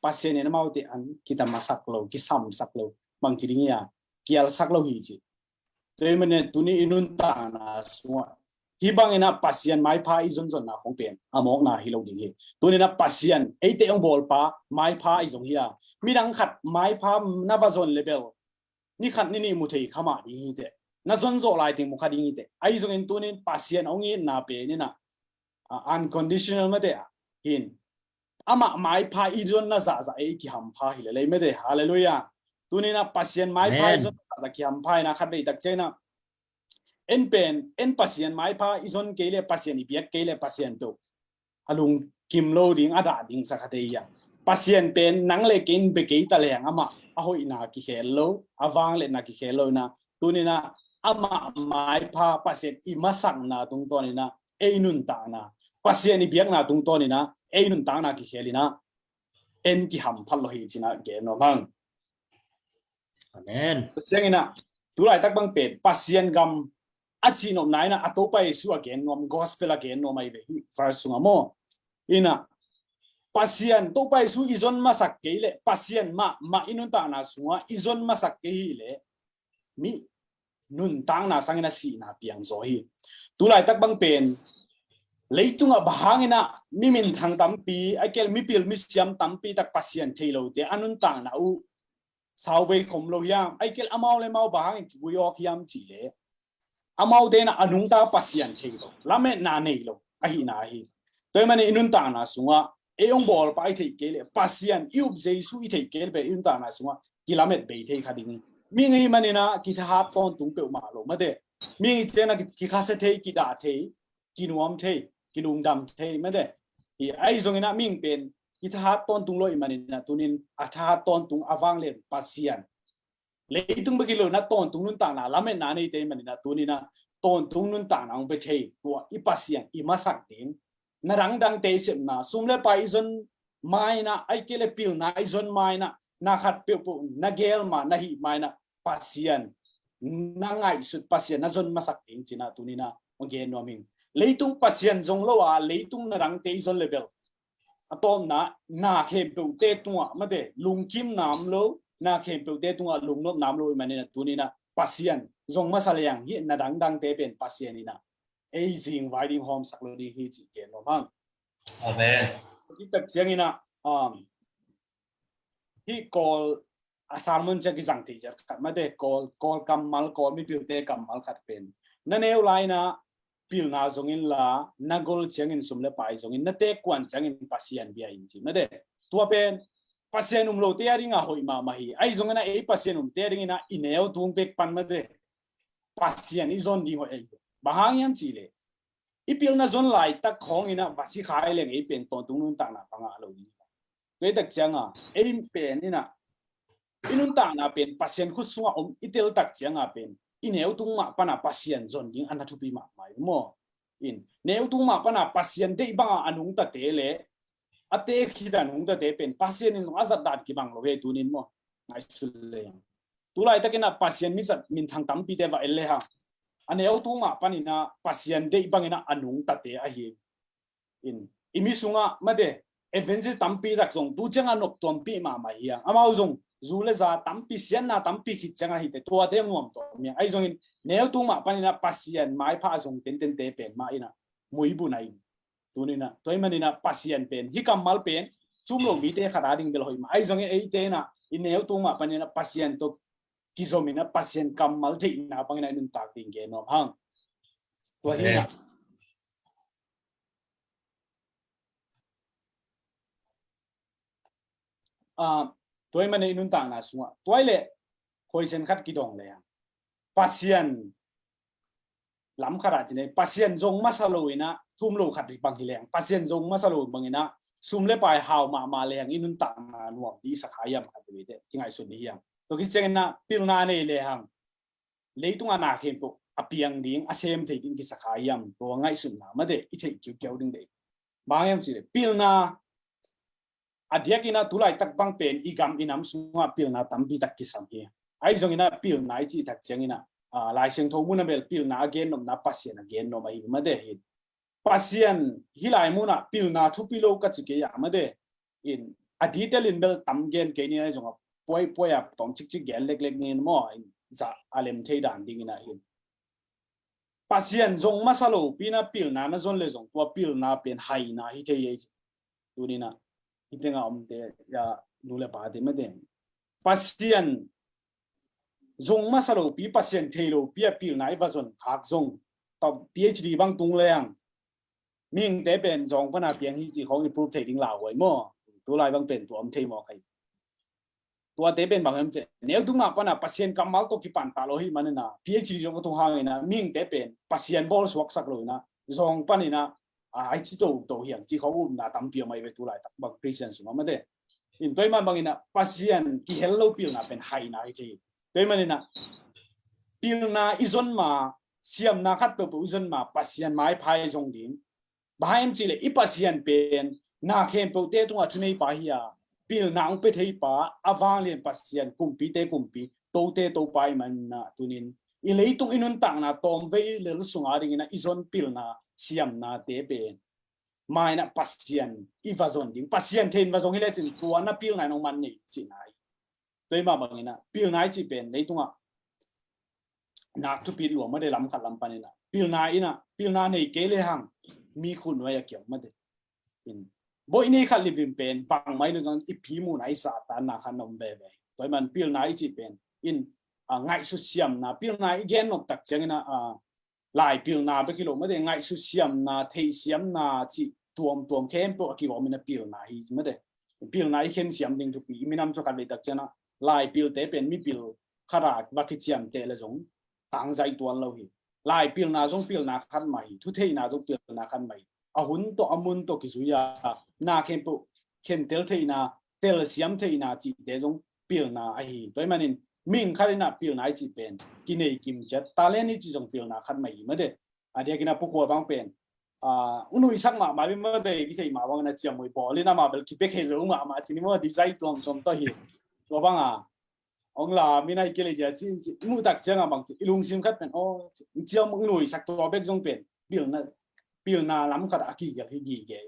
Pasian in amaute an kitamasak lo, kisamsak lo, bangci ding hi a, kialsak lo hi ci. Tua ahih manin tuni i nuntakna sungah hih bangin ah Pasian maipha i zonzonna khong pen a mawkna hi lo ding hi. Tuni in ah Pasian eite hong bawlpa maipha i zong hi a, midang khat maipha na va zon le bel ni khat ni nih mu thei kha mah ding hi teh, na zon zawh lai teng mu kha ding hi teh. Ahi zongin tuni in Pasian hong itna pen in ah, a, unconditional mate a hin, amah maipha i zonna zahzah ei kihampha hi lel ei mate. Halleluiah. Tuni in ah Pasian maipha i zonna zahzah kihampha in ah khatvei tak ciang in ah en pen, en Pasian maipha i zon kei leh, Pasian i biak kei leh Pasian peuh a lungkim lo ding, a dah ding sa kha thei hi a. Pasian pen nang le kei in bia kei ta leng amah a hoihna kikhel lo, a vangliatna kikhel lo in ah tuni in ah amah maipha Pasian i masakna tungtawn in ah ei nuntakna, Pasian i biakna tungtawn in ah ei nuntakna kikhel in ah en kihamphat lo hi ci in ah gen nuam hang. Amen. Tua ciangin ah tu laitak bang pen Pasian gam a cihnopna in ah a Topa Jesu a gen nuam, gospel a gen nuam ahi ve hih verse sungah maw. In ah Pasian, Topa Jesu i zon masak kei leh, Pasian mah, mah i nuntakna sungah i zon masak kei hi leh mi nuntakna sangin a sihna piang zaw hi. Tu laitak bang pen leitungah bang hangin ah mi minthang tampi, a kel mipil misiam tampi tak Pasian thei lote a nuntakna uh sauvei khom lo hiam, a kel amau le amau bang hangin kigui awk hiam cih leh amaute in ah a nungta Pasian thei lo, lametna nei lo ahihna hi. Tua ahih manin i nuntakna sungah ei hong bawlpa i theih kei leh, Pasian i up Jesu i theih kei leh pen i nuntakna sungah kilamet bei thei kha ding hi. Mihing ahih manin ah kithahat tawntung peuhmah lo mate. Mihing i ciangin ah ki-, kikhasia thei, kidah thei, kinuam thei, kilungdam thei mate. Hi, ahi zongin ah mihing pen kithahat tawntung lo ahih manin ah tuni-in a thahat tawntung a vanglian Pasian, leitung bek hi lo-in ah tawntung nuntakna lametna neite ahih manin ah tuni-in ah tawntung nuntakna hong pia thei tua i Pasian i masak ding, na dangdangte i sepna, sum le pai i zon ma-in ah, ahih kei leh pilna i zon ma-in ah, na khat peuhpeuh na gel ma, na hih ma-in ah Pasian na ngaihsut, Pasian na zon masak ding ci-in ah tuni-in ah hong gen nuam ing. Leitung Pasian zong lo a, leitung na dangte i zon leh bel a tawpna, na khempeuhte tungah mate, lungkimna om lo, na khempeuhte tungah lungnopna om lo ahih manin ah tuni-in ah Pasian zong masa leng hih na dangdangte pen Pasian in ah ei zingvai ding hawmsak lo ding hi cih gen nuam hang. Amen. Hih tak ciangin ah, um, hih Kawl a sermon ciang kizang thei ciat khat mate, Kawl, Kawl kammal, Kawl mipilte kammal khat pen, na neu lai-in ah pilna zong inla, na gol ciangin sum le pai zong in, na teek kuan ciangin Pasian bia in ci mate. Tua pen Pasian um lote a dingin ah hoih mahmah hi. Ahi zongin ah ei Pasian umte a dingin ah i neu tung pek pan mate, Pasian i zon ding hoih ahi. Bang hang hiam cih leh i pilna zon laitak khawngin ah va si kha leng ei pen tawntung nuntakna pang a lo ding. Tua ahih tak ciangin ah ei pen in ah i nuntakna pen Pasian khut sungah om i tel tak ciangin ah pen i neu tung mah pan ah Pasian zon ding a na thupi mahmah hi maw. In, neu tung mah pan ah Pasian deih bang a a nungtate leh a teek khit a nungtate pen Pasian in zong a zat dan kibang lo hi tuni-in maw. Ngaihsun lehang, tu laitakin ah Pasian mizat minthang tampite va en lehang, a neu tung mah panin ah Pasian deih bangin ah a nungtate ahi. In, i mi sungah mate, evangelist tampi tak zong tu ciangin ah noptuampih mahmah hi hang. Amau zong zu le za tampi, siatna tampi khit ciangin ah hite, tuate nuam tuam hi hang. Ahi zongin neu tung mah panin ah Pasian maipha a zong tentente pen mah in ah muibun ahi. Tuni-in ah, tua ahih manin ah Pasian pen, hih kammal pen, zum lo mite khat a ding bel hoih mah. Ahi zongin eite in ah i neu tung mah panin ah Pasian tawh kizomin ah Pasian kammal theihna bangin ah i nuntak ding gen nuam hang. Tua hi-in ah, ah, tua ahih manin i nuntakna sungah, tua ahih leh, question khat kidong lehang, Pasian lam khat ah ci-in ah, Pasian zong masa lo-in ah, thum lo khat bang hi lehang, Pasian zong masa lo bangin ah sum le pai hau mahmah lehang i nuntakna nuam ding i sa kha hiam khat vei teh kingaihsun ding hi hang. Tua khit ciangin ah pilna nei lehang leitung a na khempeuh a piang ding, a sem thei ding kisa kha hiam, tua ngaihsutna mate i theih kiukiau ding deih. Bang hiam cih leh pilna a diakin ah tu laitak bang pen i gam i nam sungah pilna tampi tak kisam hi. Ahi zongin ah pilna i cih tak ciangin ah, ah, Lai Siangtho mun ah bel pilna a gennopna Pasian a gennop ahi mate hi. Pasian hih lai mun ah pilna thupi lo ka ci kei a mate. In, a detail in bel tam gen kei ni, ahi zongin ah puai puai a tawm cikcik gen leklek ni maw, in, za a lem thei dan dingin ah hin. Pasian zong masa lopi-in ah pilna na zon leh zong tua pilna pen haina hi thei hi. Tuni-in ah hih tengah omte, ya, nu le pate mate, Pasian zong masa lopi, Pasian thei lopi a pilna i va zon khak zong, tawh PhD bang tung lehang mihingte pen zong pan a piang hi cih khawng i proof thei ding lauhuai maw. Tu lai bang pen tua om thei mawk hi. Tuate pen bang hiam cih leh, neu tung mah pan a Pasian kammal tawh kipan ta lo ahih manin ah, PhD zong a tung hangin ah mihingte pen Pasian bawl suaksak lo-in ah, zong panin ah, a, ai ci to to hiang ci khawng upna tampi om ahi ve tu laitak bang Christian sungah mate. In, tua ahih man bangin ah Pasian kihel lo pilna pen haina hi thei. Tua ahih manin ah pilna i zon ma, siamna khat peuhpeuh i zon ma Pasian maipha i zong ding. Bang hiam cih leh i Pasian pen na khempeuhte tungah thuneipa hi a, pilna hong pia theipa, a vanglian Pasian, kumpite kumpi, tote topa ahih manin ah tuni-in i leitung i nuntakna tawmvei lel sung a dingin ah i zon pilna siamnate pen ma-in ah Pasian i va zon ding. Pasian thei-in va zong hi lecin tua na pilna in hong man nei cihna hi. Tua ahih mah bangin ah pilna i cih pen leitungah nak thupi lua mate, lam khat lam panin ah pilna in ah, pilna nei kei lehang mi khut nuai a kiam mate. In, boih nei khat limlim pen bangmah in zong i pi muhna i sahtanna khat na om veve. Tua ahih man pilna i cih pen in, a, ngaihsut siamna, pilna i gennop tak ciangin ah, a, lai pilna bek hi lo mate, ngaihsut siamna, theihsiamna cih tuamtuam khempeuh a kigawm in a pilna hi mate. Pilna i khensiam ding thupi, i minam cu khat vei tak ciangin a laipilte pen mipil khat a va kiciamteh le zong tangzai tuan lo hi. Laipilna zong pilna khat mah hi, thutheihna zong pilna khat mah hi. A hun tawh a mun tawh kizui a na khempeuh khentel theihna, telsiam theihna cihte zong pilna ahi. Tua ahih manin mihing khat in a pilna i cih pen kinei kim ciat, talent i cih zong pilna khat mah hi mate. A diakin a pukua bang pen a, u nuisak mahmah bim mate, i theih mah bangin a ciamui bawl in amah bel kipek he zo mahmah cin i maw, design tuamtuam tawh hi. Tua bang a ong la mina i kile cia cin ci i muh tak ciang a bang ci i lungsim khat pen aw, ciam u nuisak tua bek zong pen pilna, pilna lam khat a kigel hi gige.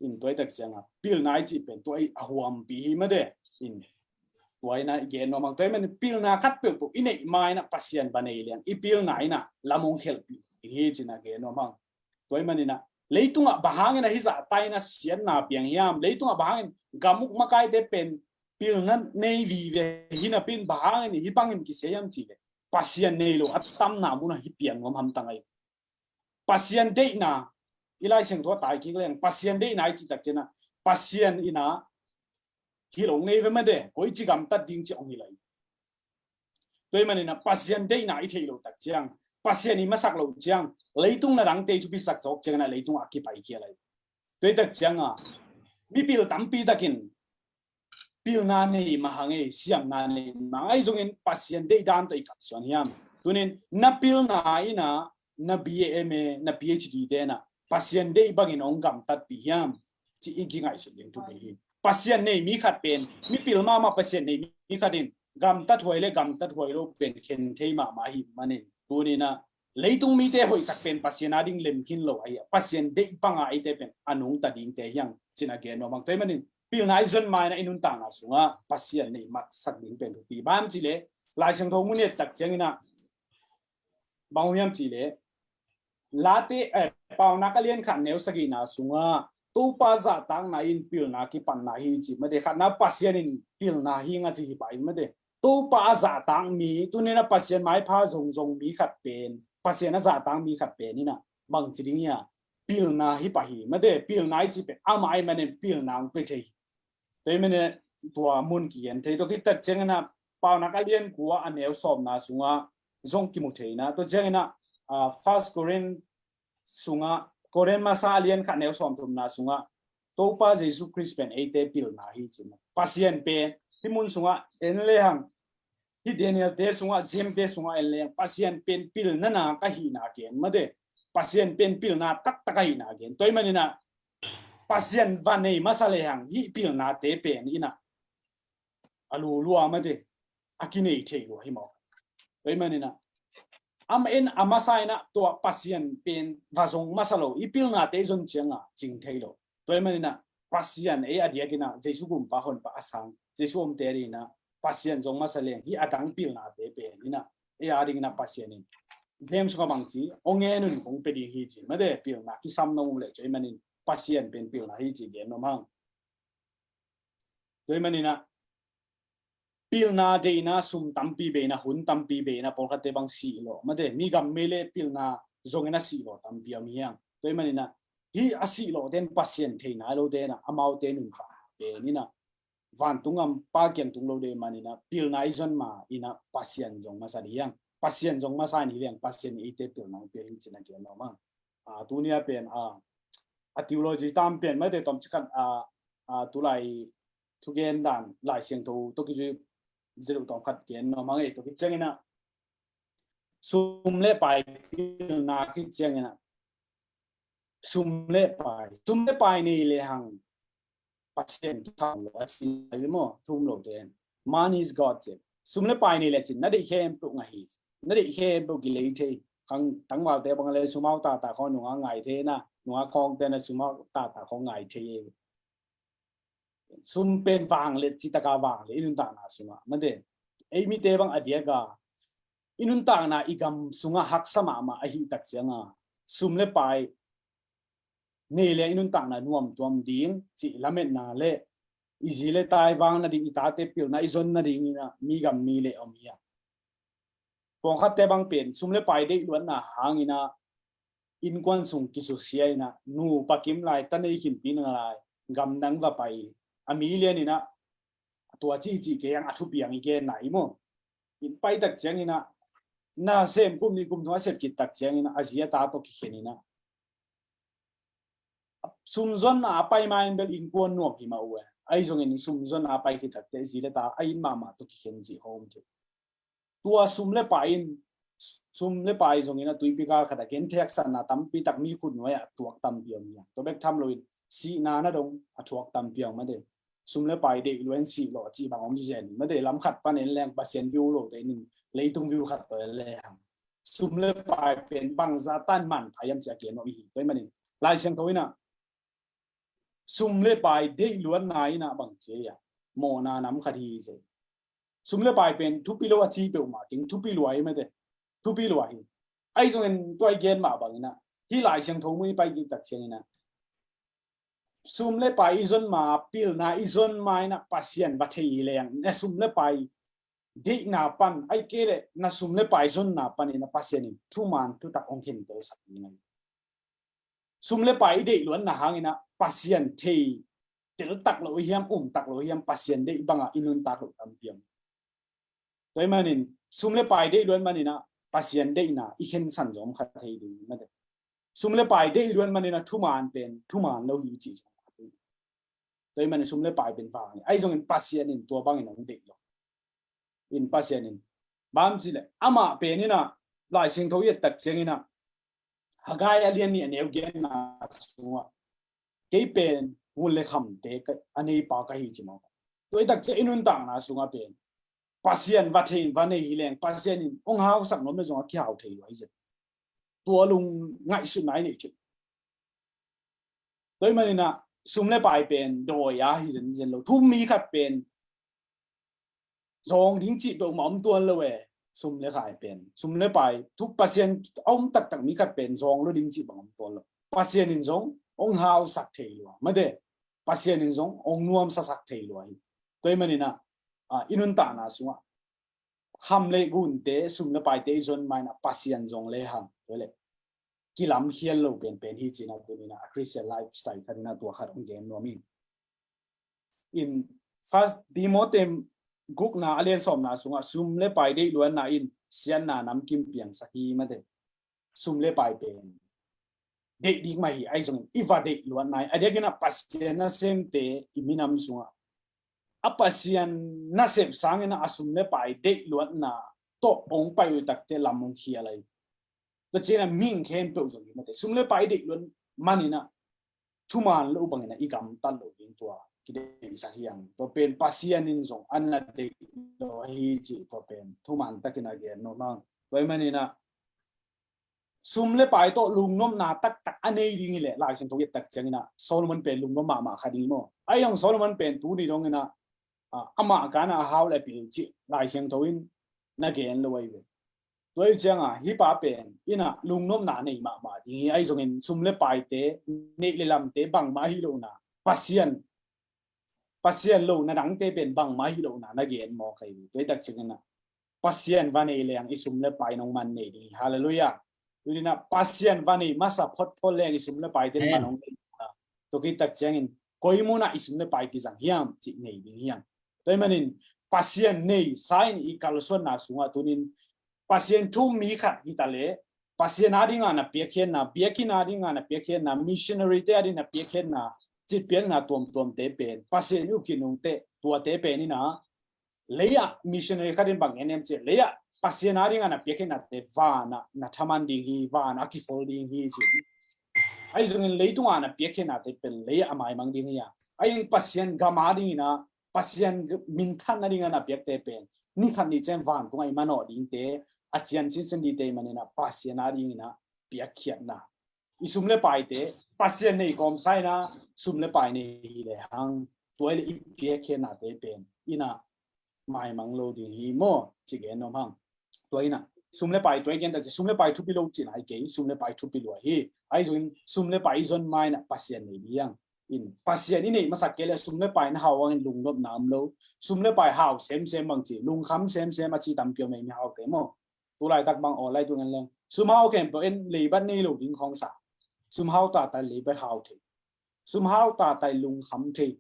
In tua i tak ciang a pilna i cih pen tua i a huampi hi mate. In tua in a i gen nuam hang. Tua ahih manin pilna khat peuhpeuh i neih ma in a Pasian va nei liang i pilna in a lam hong khelhpih hi cin a gen nuam hang. Tua ahih manin a leitungah bang hangin a hih zahta in a siatna piang hiam? Leitungah bang hangin gam uk makaite pen pilna nei vive hi napi in bang hangin hih bangin kisia hiam cih leh Pasian nei lo a tamna mun ah hih piang nuam hamtang ahi. Pasian deihna, i Lai Siangtho a tai kik leng Pasian deihna i cih tak ciang a Pasian in a hilh hong nei ve mate, koici gamtat ding ci hong hilh ahi. Tua ahih manin a Pasian deihna i theih loh tak ciang, Pasian i masak loh ciang, leitung na dangte i thupisak zawk ciangin a leitung a kipai khial ahi. Tua i tak ciang a mipil tampi takin pilna nei mah hang ei, siamna nei mah hang ei, zongin Pasian deih dan tawh i kalsuan hiam? Tunin na pilna in a, na B A, M A, na P H D te in a Pasian deih bangin hong gamtatpih hiam cih i kingaihsut ding thupi hi. Pasian nei mi khat pen, mipil mahmah Pasian nei mi khat in gamtat huai le gamtat huai lo pen khen thei mahmah ahih manin, tunin a leitung mite hoihsak pen Pasian a ding lem khin lo ahi a, Pasian deih bang a eite pen a nungta dingte hi hang cin a gen nuam hang. Tua ahih manin pilna i zon ma in a i nuntakna sungah Pasian nei matsak ding pen thupi. Bang hang hiam cih leh Lai Siangtho mu ni tak ciangin a bang hiam cih leh Late, eh, Paunak a lian khat neu sagihna sungah Topa zahtakna in pilna kipatna hi ci mate, khatna Pasian in pilna hi nga ci hi pah hi mate. Topa a zahtak mi, tunin a Pasian maipha zongzong mi khat pen, Pasian a zahtak mi khat pen in a bang ci ding hia? Pilna hi pah hi mate. Pilna i cih pen amah ahih manin pilna hong pia thei. Tua ahih manin tua mun kigen thei. Tua khit tak ciangin a Paunak a lian kua a neu sawmna sungah zong kimu thei in a, tua ciangin a, ah, First Corinth sungah, Korin masa a lian khat neu sawmthumna sungah Topa Jesu Khrist pen eite pilna hi ci mah. Pasian pen hih mun sungah en lehang, hih Daniel te sungah, James te sungah en lehang Pasian pen pilna nak ahihna gen mate. Pasian pen pilna taktak ahihna gen. Tua ahih manin a Pasian va nei masa lehang hih pilnate pen in a a lulua mate, a kinei thei lua hi maw? Tua ahih manin a amah in a masa in a tua Pasian pen va zong masa lo, i pilnate i zon ciang a cing thei lo. Tua ahih manin a Pasian ei a diakin a Jesu gumpa honpa a sang, Jesu omte a dingin a Pasian zong masa leng hih a dang pilnate pen in a ei a dingin a Pasian in James sungah bang ci, hong ngen un kong pia ding hi ci mate, pilna kisam nong um leh. Tua ahih manin Pasian pen pilna hi ci gen nuam hang. Tua ahih manin a pilna deihna sum tampi bei in a, hun tampi bei in a, pawlkhatte bang sih lawh mate, mi gam mi le pilna zongin a sih lawh tampi om hi hang. Tua ahih manin a hih a sih lawhte in Pasian thei nai lote in a, amaute nuntak pen in a vantung gam Pa kiang tung lo ding ahih manin a pilna i zon ma in a Pasian zong masa ding hi hang. Pasian zong masa in hi leng Pasian in eite pilna hong pia hi cin a gen nuam hang. Ah, tuni a pen, ah, a theology tam pen mate, tawmcik khat, ah, ah, tulai thugen dan Lai Siangtho tawh kizui zet uh tawm khat gen nuam hang ei. Tua khit ciangin a sum le pai pilna khit ciangin a sum le pai, sum le pai nei lehang Pasian kisam lo a ci lai maw, thum lo te. Money is God ci. Sum le pai nei le cin na deih khempeuh ngah hi. Na deih khempeuh kilei thei. Khang tangvalte bang le sum hau tata khawng nungak ngai thei na, nungak khawngte na sum hau tata khawng ngai thei. Sum pen vang le, citaka vang le i nuntakna sungah mate, ei mite bang a diaka i nuntakna i gam sungah haksa mahmah ahih tak ciang a sum le pai nei le i nuntakna nuamtuam ding cih lametna le i zi le tai vang nading, i tate pilna i zon nading in a mi gam mi le om hi a. Pawlkhatte bang pen sum le pai deih luatna hangin a innkuan sung kisusia in ah, nupa kim lai, ta nei khimpi na lai, gamdang va pai, a mi lian in ah, tua ci ci kei ang, a thupi ang i gen lai maw. In pai tak ciangin ah, na sem kum nih kum thum a sep khit tak ciangin ah, a zi a ta tawh kikhen in ah, sumzonna a pai ma in bel innkuan nuam hi mah uh e. Ahi zongin sumzonna a pai khit tak teh zi le ta a inn mahmah tawh kikhen cih hawm cih. Tua sum le pai in, sum le pai zongin a tuipi kal khat a gen theksakna tampi tak mi khut nuai ah a tuak tampi om hi. Tua bek tham loin sihna na dong a thuak tampi om mah de. Sum le pai deih lua in si lo cih bang om zen mah de. Lam khat pan en leng Pasian view lo te in leitung view khat tawh en leng sum le pai pen bangzah tan manpha hiam cih a gen om hi. Tua ahih manin Lai Siangtho in ah sum le pai deih luatna in ah bang ci hiam, mawhna nam khat hi ci. Sum le pai pen thupi lo a ci peuhmah ding, thupi lua hi mah de. Thupi lua hi. Ahi zongin tua i gen mah bangin ah, hih Lai Siangtho mun i pai khit tak ciangin ah, sum le pai i zon ma, pilna i zon ma in ah Pasian va thei hi leng, na sum le pai deihna pan, ahih kei leh na sum le pai zonna pan in ah Pasian in thuman thutak hong khentelsak ding hi. Sum le pai i deih luatna hangin ah Pasian thei teltak lo hiam, umtak lo hiam, Pasian deih bangah i nuntak lo tampi om. Tua ahih manin sum le pai deih luat manin ah Pasian deihna i khensan zom kha thei ding mah de. Sum le pai deih luat manin ah thuman pen thuman lo hi cih zom kha thei. Tua ahih manin sum le pai pen vang hi. Ahi zongin Pasian in tua bangin hong deih lo. In Pasian in bang ci leh, amah pen in ah Lai Siangtho i et tak ciangin ah, Haggai a lian nih a neu giatna sungah, kei pen hun le khamte a neipa ka hi ci maw. Tua i tak ciang i nuntakna sungah pen Pasian va thei, va nei hi leng Pasian in hong hausak nuam le zong a kihau thei lo hi zen. Tua lung ngaihsutna i neih cih. Tua ahih manin ah sum le pai pen dawi a hi zenzen lo. Thu um mi khat pen zawng ding cih peuhmah om tuan lo e. Sum le pai pen, sum le pai thu Pasian a um taktak mi khat pen zawng lo ding cih bang om tuan lo. Pasian in zong hong hausak thei lua mah de. Pasian in zong hong nuamsasak thei lua hi. Tua ahih manin ah, ah, i nuntakna sungah kham le gunte, sum le paite i zon ma in ah Pasian zong lehang, tua leh kilamkhial lo penpen hi ci-in ah tuni-in ah a Christian lifestyle khat in ah tua khat hong gen nuam ing. In First Timothy gukna a lian sawmna sungah sum le pai deih luatna in siatna namkim piangsak hi mah de. Sum le pai pen deih ding mah hi, ahi zongin i va deih luatna hi. A diakin ah Pasian nasemte i minam sungah a Pasian nasep sangin ah a sum le pai deih luatna tawh hong pai uh tak teh lam hong khial ahi. Tua ci-in ah mihing khempeuh zong hi mah de. Sum le pai deih luat manin ah thuman lo bangin ah i gamtat loh ding tua kideihsak hi hang. Tua pen Pasian in zong a na deih lo hi cih tua pen thuman takin ah gen nuam hang. Tua ahih manin ah sum le pai tawh lungnopna taktak a nei ding hi leh Lai Siangtho i et tak ciangin ah Solomon pen lungnop mahmah kha ding hi maw. Ahi zong Solomon pen tuni dongin ah, ah, amah kan ah a hau le pil cih Lai Siangtho in na gen lo ahi ve. Tua ahih ciangin ah hih pa pen in ah lungnopna nei mahmah ding hi. Ahi zongin sum le paite, neih le lamte bangmah ahi lohna, Pasian Pasian lohna dangte pen bangmah ahi lohna na gen mawk ahi ve. Tua ahih tak ciangin ah Pasian va nei leng i sum le pai nong man nei ding hi. Halleluiah. Tuni-in ah Pasian va nei masa photphot leng i sum le paite man nong nei ding hi. Tua khit tak ciangin koi mun ah i sum le pai kizang hiam cih nei ding hi hang. Tua ahih manin Pasian neisa in i kalsuanna sungah tuni-in Pasian thu um mi khat hi ta leh Pasian adingin a piakkhiatna, biakinn adingin a piakkhiatna, missionary te adingin a piakkhiatna, citpiakna tuamtuamte pen Pasian i ukkhit nungteh tuate pen in ah lei-ah missionary khat in bang en hiam cih leh lei-ah Pasian adingin a piakkhiatnate van ah na thaman ding hi, van ah a kikhol ding hi ci. Ahi zongin leitungah na piakkhiatnate pen lei-ah a maimang ding hi a. Ahi zongin Pasian gam adingin ah Pasian minthan nadingin a piakte pen ni khat ni ciang vantungah i manawh dingte, a cian sinsen dingte ahih manin ah Pasian adingin ah piakkhiatna. I sum le paite Pasian nei kawmsa in ah sum le pai nei hi lehang tua i leh i piakkhiatnate pen in ah maimang lo ding hi maw ci gen nuam hang. Tua in ah sum le pai tua i gen tak ciang sum le pai thupi lo cihna hi kei, sum le pai thupi lua hi. Ahi zongin sum le pai i zon ma in ah Pasian nei ding hi hang. In Pasian i neih masak kei leh sum le pai na hau hangin lungnopna om lo. Sum le pai hau semsem bang ci, lungkham semsem a ci tampi om ei mi haute maw. Tu laitak bang aw lai tu ngen leng Sumhau khempeuh en leibat nei lo ding khawng sa. Sumhau tatai leibat hau thei. Sumhau tatai lungkham thei.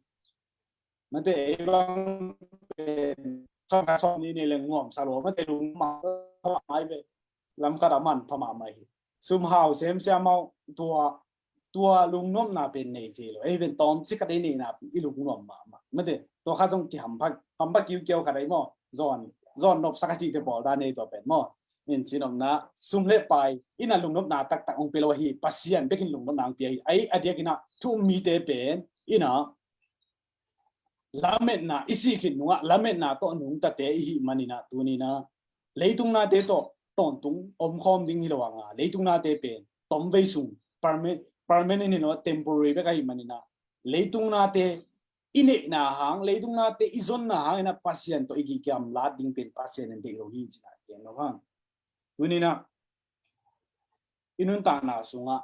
Mate ei bang pen sawm ka sawm ni nei leng nuam sa lo mate lungmah mai ve. Lam khat a man pha mahmah hi. Sumhau semsiam au tua tua lungnopna pen nei thei lo. Ei pen tawm ci khat ei neihna pen i lungnuam mahmah. Mate tua kha zong ci hampha hampha kiukiau khat ei maw. Zon zon nop sa ka cihte pawl ta nei tua pen maw. In cinopna sum le pai ina lungnopna taktak ong pe lo ahi Pasian bekin lungnopna ong pia hi. Ai a diakina thu um mite pen ina lametna i sih khit nungah lametna tawh nungtate i hih manina tunina leitung nate tawh tawntung omkhawm ding hi lo anga leitung nate pen tomvei sung permanent hi lo temporary bek ahi manina leitung nate i neihna hang leitung nate i zonna hangina Pasian tawh i kihkiam lat ding pen Pasian in deih lo hi cina ken lo hang. Tunina i nuntakna sungah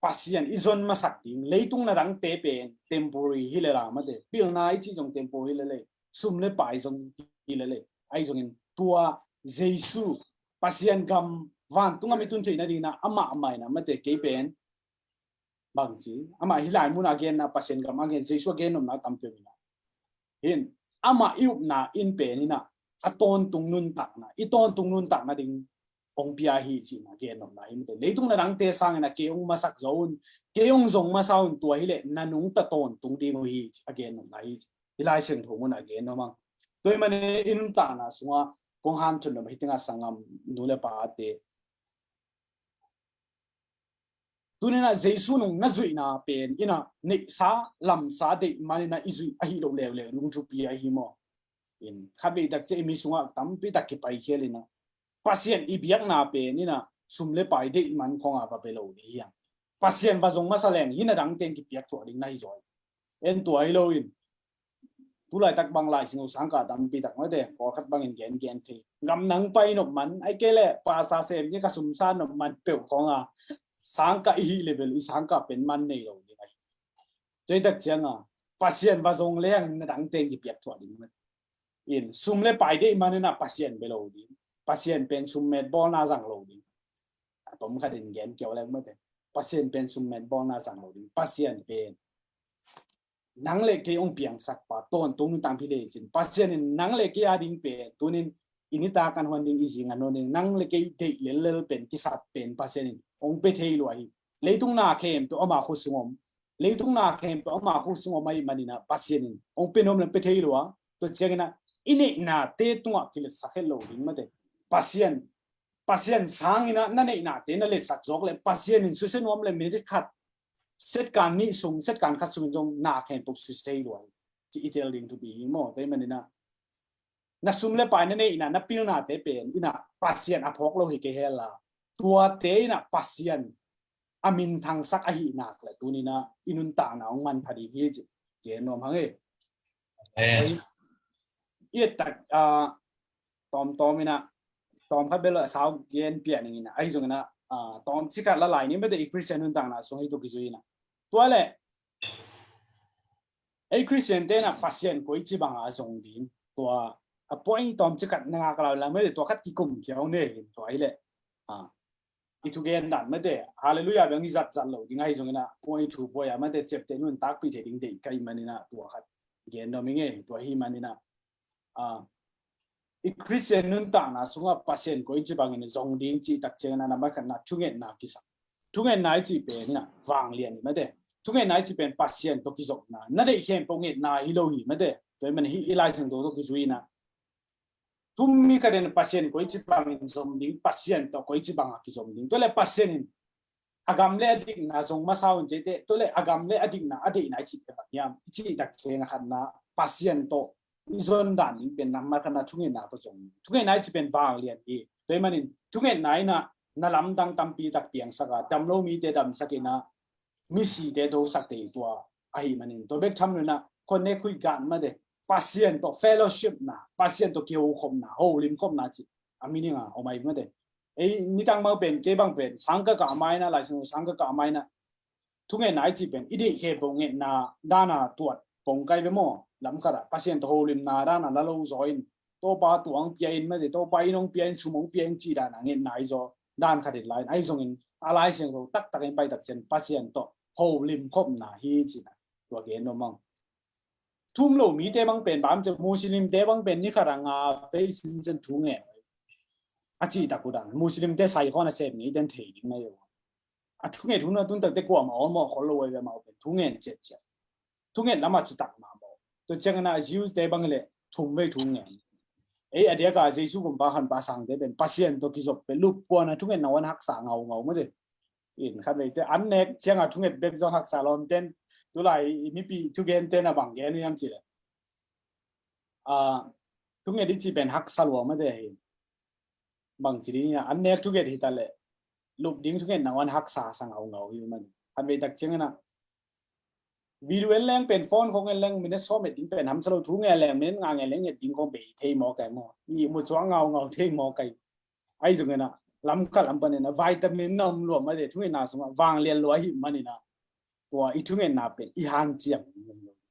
Pasian i zon masak ding leitung na dangte pen temporary hi le la mate pilna i cih zong temporary hi le le sum le pai zong hi le le ai zongin tua Jesu Pasian gam vantunga mi tun theihna dingna amah maina mate kei pen bangci amah hi lai mun a genna Pasian gam a gen Jesu a gen nopna tam peuh ina hin amah i upna in penina a tawntung nuntakna i tawntung nuntakna ding ong pia hi cina gen nopna hi mate leitung na dangte sangina kei ong masak zo un kei ong zong masa un tua hi le na nungta tawntung ding uh hi ci a gen nopna hi ci. Hi lai siangtho mun a gen nopmang tua hi mane i nuntakna sunga kong han thun nop hi tinga sangam nu le pate tunina Jesu nung na zuihna pen ina neihsa lamsa deih manina i zuih ahi lo leuleu lungthupi ahi maw. In khat vei tak cia i mi sungah tampi tak kipai khial ina Pasian i biakna pen ina sum le pai deih man khonga va pe lo ding hiam. Pasian va zong masa leng hina dang teng kipiak thuah ding na hi zaw. En tua hi lo in tulaitak bang lai sing uh sangka tampi tak mate pawlkhat bangin gen gen thei. Gam nang pai nop man ai kei le pasa sem ni ka sumsa nop man peuh khonga sangka i hih level i sangka pen man nei lo ding ahi. Cuitak cianga Pasian va zong leng na dang teng kipiak thuah ding mate. In sum le pai deih manina Pasian be lo ding. Pasian pen sum met bawlna zang lo ding. A tom khatin gen kiau leng mate. Pasian pen sum met bawlna zang lo ding. Pasian pen nang le kei ong piangsak pa tawntung nuntakna phi le cin Pasian in nang le kei a ding pen tunin i nita kan huan ding i zinga nuan ding nang le kei deih lellel pen kisat pen Pasian in ong pe thei lua hi. Leitung na khempeuh ama khut sung om leitung na khempeuh ama khut sung om ahi manina Pasian in ong pe nuam le pe thei lua. Tua ciangina i neihna te tungah kiletsak het lo ding mate. Pasian Pasian sangina na neihna te na letsak zawk le Pasian in susia nuam le minit khat setkan nih sung setkan khat sungin zong na khempeuh susia thei lua hi. Ci i tel ding thupi hi maw tei manina na sum le pai na neihna na pilnate pen ina Pasian a phawk lo hi kei hela tuate ina Pasian a minthangsak ahi nak le tunina i nuntakna ong manpha ding hi ci gen nuam hang e. I et tak tawmtawm ina tawm khat bel a sau gen pian ina ahi zongina tawm cikat la lai ni mete i Christian nuntakna sung hi tuk hi zui ina tua le ei Christian te na Pasian koi ci banga zong ding tua a point tawm cikat na ngak lau la mete tua khat kikum kiau ne hin tua hi le i thugen dan mete Hallelujah beng i zat zat lo ding ahi zongina point thu point a mete ciapte nun takpi thei ding dei kai manina tua khat gen dom i nge tua hi manina i Christian nuntakna sunga Pasian koi ci bangin zong ding ci tak ciangina na bakhatna thungetna kisa thungetna i ci pen ina vanglian i mete thungetna i ci pen Pasian to kizopna na dei khempeuh ngetna hi lo hi mete tua i man hi i Lai Siangtho to kizuina thummi ka den Pasian koi ci bangin zom ding Pasian to koi ci banga kizom ding tua le Pasian in a gam le a dikna zong masa un tete tua le a gam le a dikna a deihna i ci te bang hiam i ci tak ciang a khatna Pasian to i zon dan ding pen namar khatna thungetna to zong thungetna i ci pen vanglian hi tua i manin thungetna ina na lamdang tampi tak piangsaka damlo mite damsakina misite dosak te tua ahi manin tua bek tham luna khonne khui gan mate Pasian to fellowship na Pasian to kiho khopna holim khopna ci a meaning a om ahi mate ei nitang mau pen kei bang pen sangka ka maina Lai Siangtho sangka ka maina thungetna i ci pen i deih khempeuh ngetna dana tuat pong kai ve maw lam khat a Pasian to holimna dana la lo zaw in Topa tuang pia in mate Topa in ong pia in sum ong pia in ci dana ngetna i zaw dan khat hi lai in, ahi zongin a Lai Siangtho taktak in pai tak ciang Pasian tawh holim khopna hi ci-in ah tua gen nuam ing. Thu um lo mite bang pen bang ci, Muslimte bang pen ni khat a nga vei sinsen thu ngen a cih tak uh dan, Muslimte sai khawn a sem ngei den thei ding na hi uh. A thunget hun a tun takte kuamah awlmawh khol lo uh a, amau pen thu ngen ciatciat. Thunget lam ah citak mahmah. Tua ciangin ah Jews-te bang hi leh thum vei thu ngen. Ei a diak a Jesu kumpa Honpa sangte pen Pasian tawh kizop pen lup puan a thunget nangawn haksa ngaungau mah te. In khat veite an nek ciang a thunget bek zong haksa lawm ten, tulai i mipi thugente na bang gen uh hiam cih leh, ah, thunget i cih pen haksa lua mah te hi. Bang ci ding hiam, an nek thunget hi ta leh lup ding thunget nangawn haksa sa ngaungau hi mah. Khat vei tak ciangin ah video en leng pen, phone khong en leng minute sawm et ding pen hamsa lo, thu ngen leng minute nga ngen leng et ding khong bei thei mawk ai maw. I muh cuang ngaungau thei mawk ai. Ahi zongin ah lam khat lam panin ah vitamin na om lua mah te, thungetna sungah vanglian lua ahih manin ah tua i thungetna pen i hanciam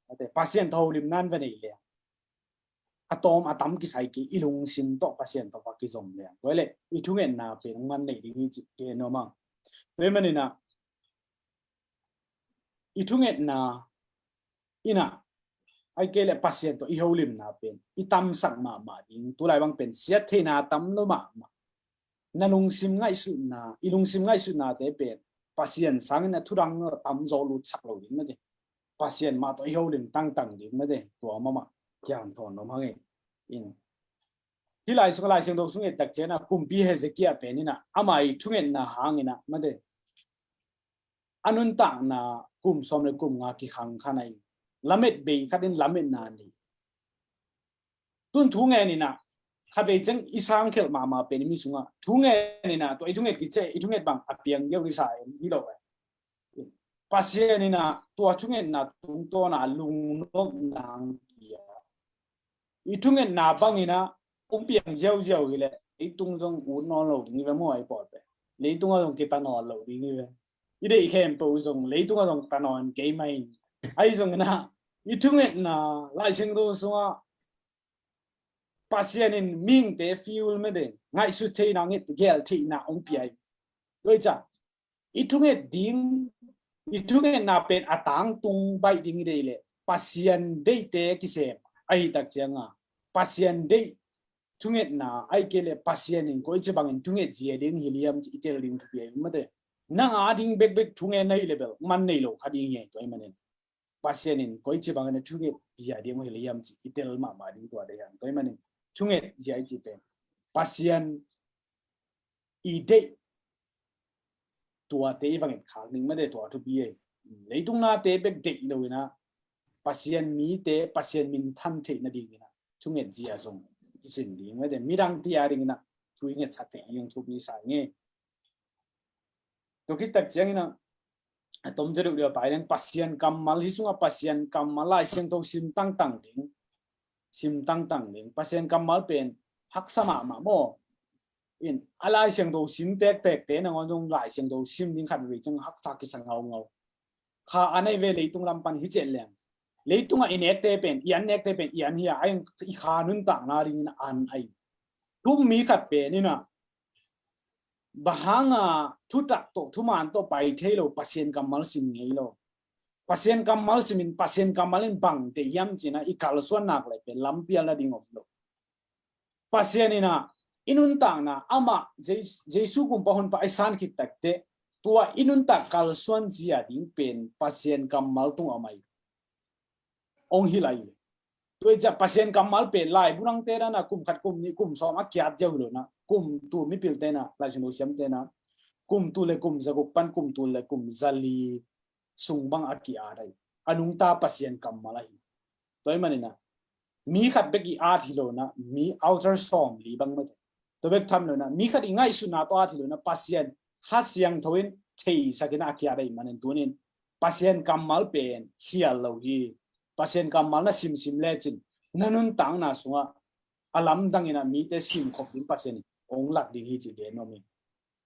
mate, Pasian tawh holimna in va nei leng, a tawm a tam kisai kei, i lungsim tawh Pasian tawh va kizom leng, tua hi leh i thungetna pen man nei ding hi ci gen nuam ing. Tua ahih manin ah i thungetna in ah, ahih kei leh Pasian tawh i holimna pen i tamsak mahmah ding, tulai bang pen siat theihna tam lo mahmah. Na lungsim ngaihsutna, i lungsim ngaihsutnate pen Pasian sangin a thudang tam zaw lutsak lo ding mate. Pasian mah tawh i holim tangtang ding mate. Tua mahmah kiang thawn nuam hang e. In hih lai sung, Lai Siangtho sung et tak ciang ah kumpi Hezekiah pen in ah ama i thungetna hangin ah mate, a nuntakna kum sawm le kum nga kikhang kha na hi. Lamet bei khat in lametna nei. Tun thu ngen in ah, khat vei ciang i sang khelh mahmah pen i mi sungah thu ngen in ah, tua i thunget kici, i thunget bang a piang deuh i sa em hi lo e. Pasian in ah tua thungetna tungtawn a lungnopna hong pia. I thungetna bangin ah hong piang ziauziau hi leh leitung zong ut nawn lo ding hi ve maw, ei pawlpi. Leitung ah zong kita nawn lo ding hi ve. I deih khempeuh zong leitung ah zong ta nawn kei mai. Ahi zongin ah i thungetna, Lai Siangtho sungah Pasian in mihingte fuel mate, ngaihsut theihna, nget gel theihna hong pia hi. Tua hi ciang i thunget ding, i thungetna pen a tangtung baih ding i deih leh Pasian deihte kisem ahih tak ciang a, Pasian deih thungetna, ahih kei leh Pasian in koici bangin thunget zia ding hi hiam cih i tel ding thupi ahi mate. Nang a ding bekbek thunget na hih leh bel man nei lo kha ding hi. Tua ahih manin Pasian in koici bangin a thunget zia ding hi hiam cih i tel mahmah ding tua deih hang. Tua ahih manin thunget zia i cih pen Pasian i deih tuate i va nget khak ding mate, tua thupi e. Leitung nate bek deih lo in ah Pasian mite, Pasian minthan theih nadingin ah thunget zia zong i cin ding mate, midangte a dingin ah thu i ngetsak theih ding thupi sa ing e. Tua khit tak ciangin ah a tom zia deuh deuh a pai leng Pasian kammal, hih sungah Pasian kammal, Lai Siangtho sim tangtang ding, sim tangtang ding. Pasian kammal pen haksa mahmah maw. In a Lai Siangtho sim tektekte nangawn zong Lai Siangtho sim ding khat vei ciang haksa kisa ngaungau. Kha a nei ve, leitung lam pan hi ciat leng, leitungah i nekte pen, i an nekte pen i an hi a, a i kha nuntakna dingin an ahi. Tum mi khat pen in ah bang hanga thutak tawh thuman tawh pai thei lo, Pasian kammal sim ngei lo. Pasian kammal simin Pasian kammal in bang deih hiam cih in ah i kalsuan nak leh pen lampial nading om lo. Pasian in ah i nuntakna, amah Jes-, Jesu kumpa Honpa i san khit takteh tua i nuntak kalsuan zia ding pen Pasian kammal tungah mah hong hilh ahi. Tua hi ciang Pasian kammal pen laibu nangte dan a kum khat, kum nih, kum sawm a ki-at ziau hi lo in ah, kum tul mipilte in ah, Lai Siangtho siamte in ah kum tul le kum zaguk pan kum tul le kum zali sung bang a ki-at ahi. A nungta Pasian kammal ahi. Tua ahih manin ah mi khat bek i at hi lo in ah, mi author sawmli bang mate. Tua bek tham lo in ah, mi khat i ngaihsutna tawh at hi lo in ah, Pasian Kha Siangtho in theisak in ah a ki-at ahih manin tunin Pasian kammal pen khial lo hi. Pasian kammal na simsim lecin na nuntakna sungah a lamdang in ah mite simkhop ding Pasian hong lak ding hi cih gen nuam hi.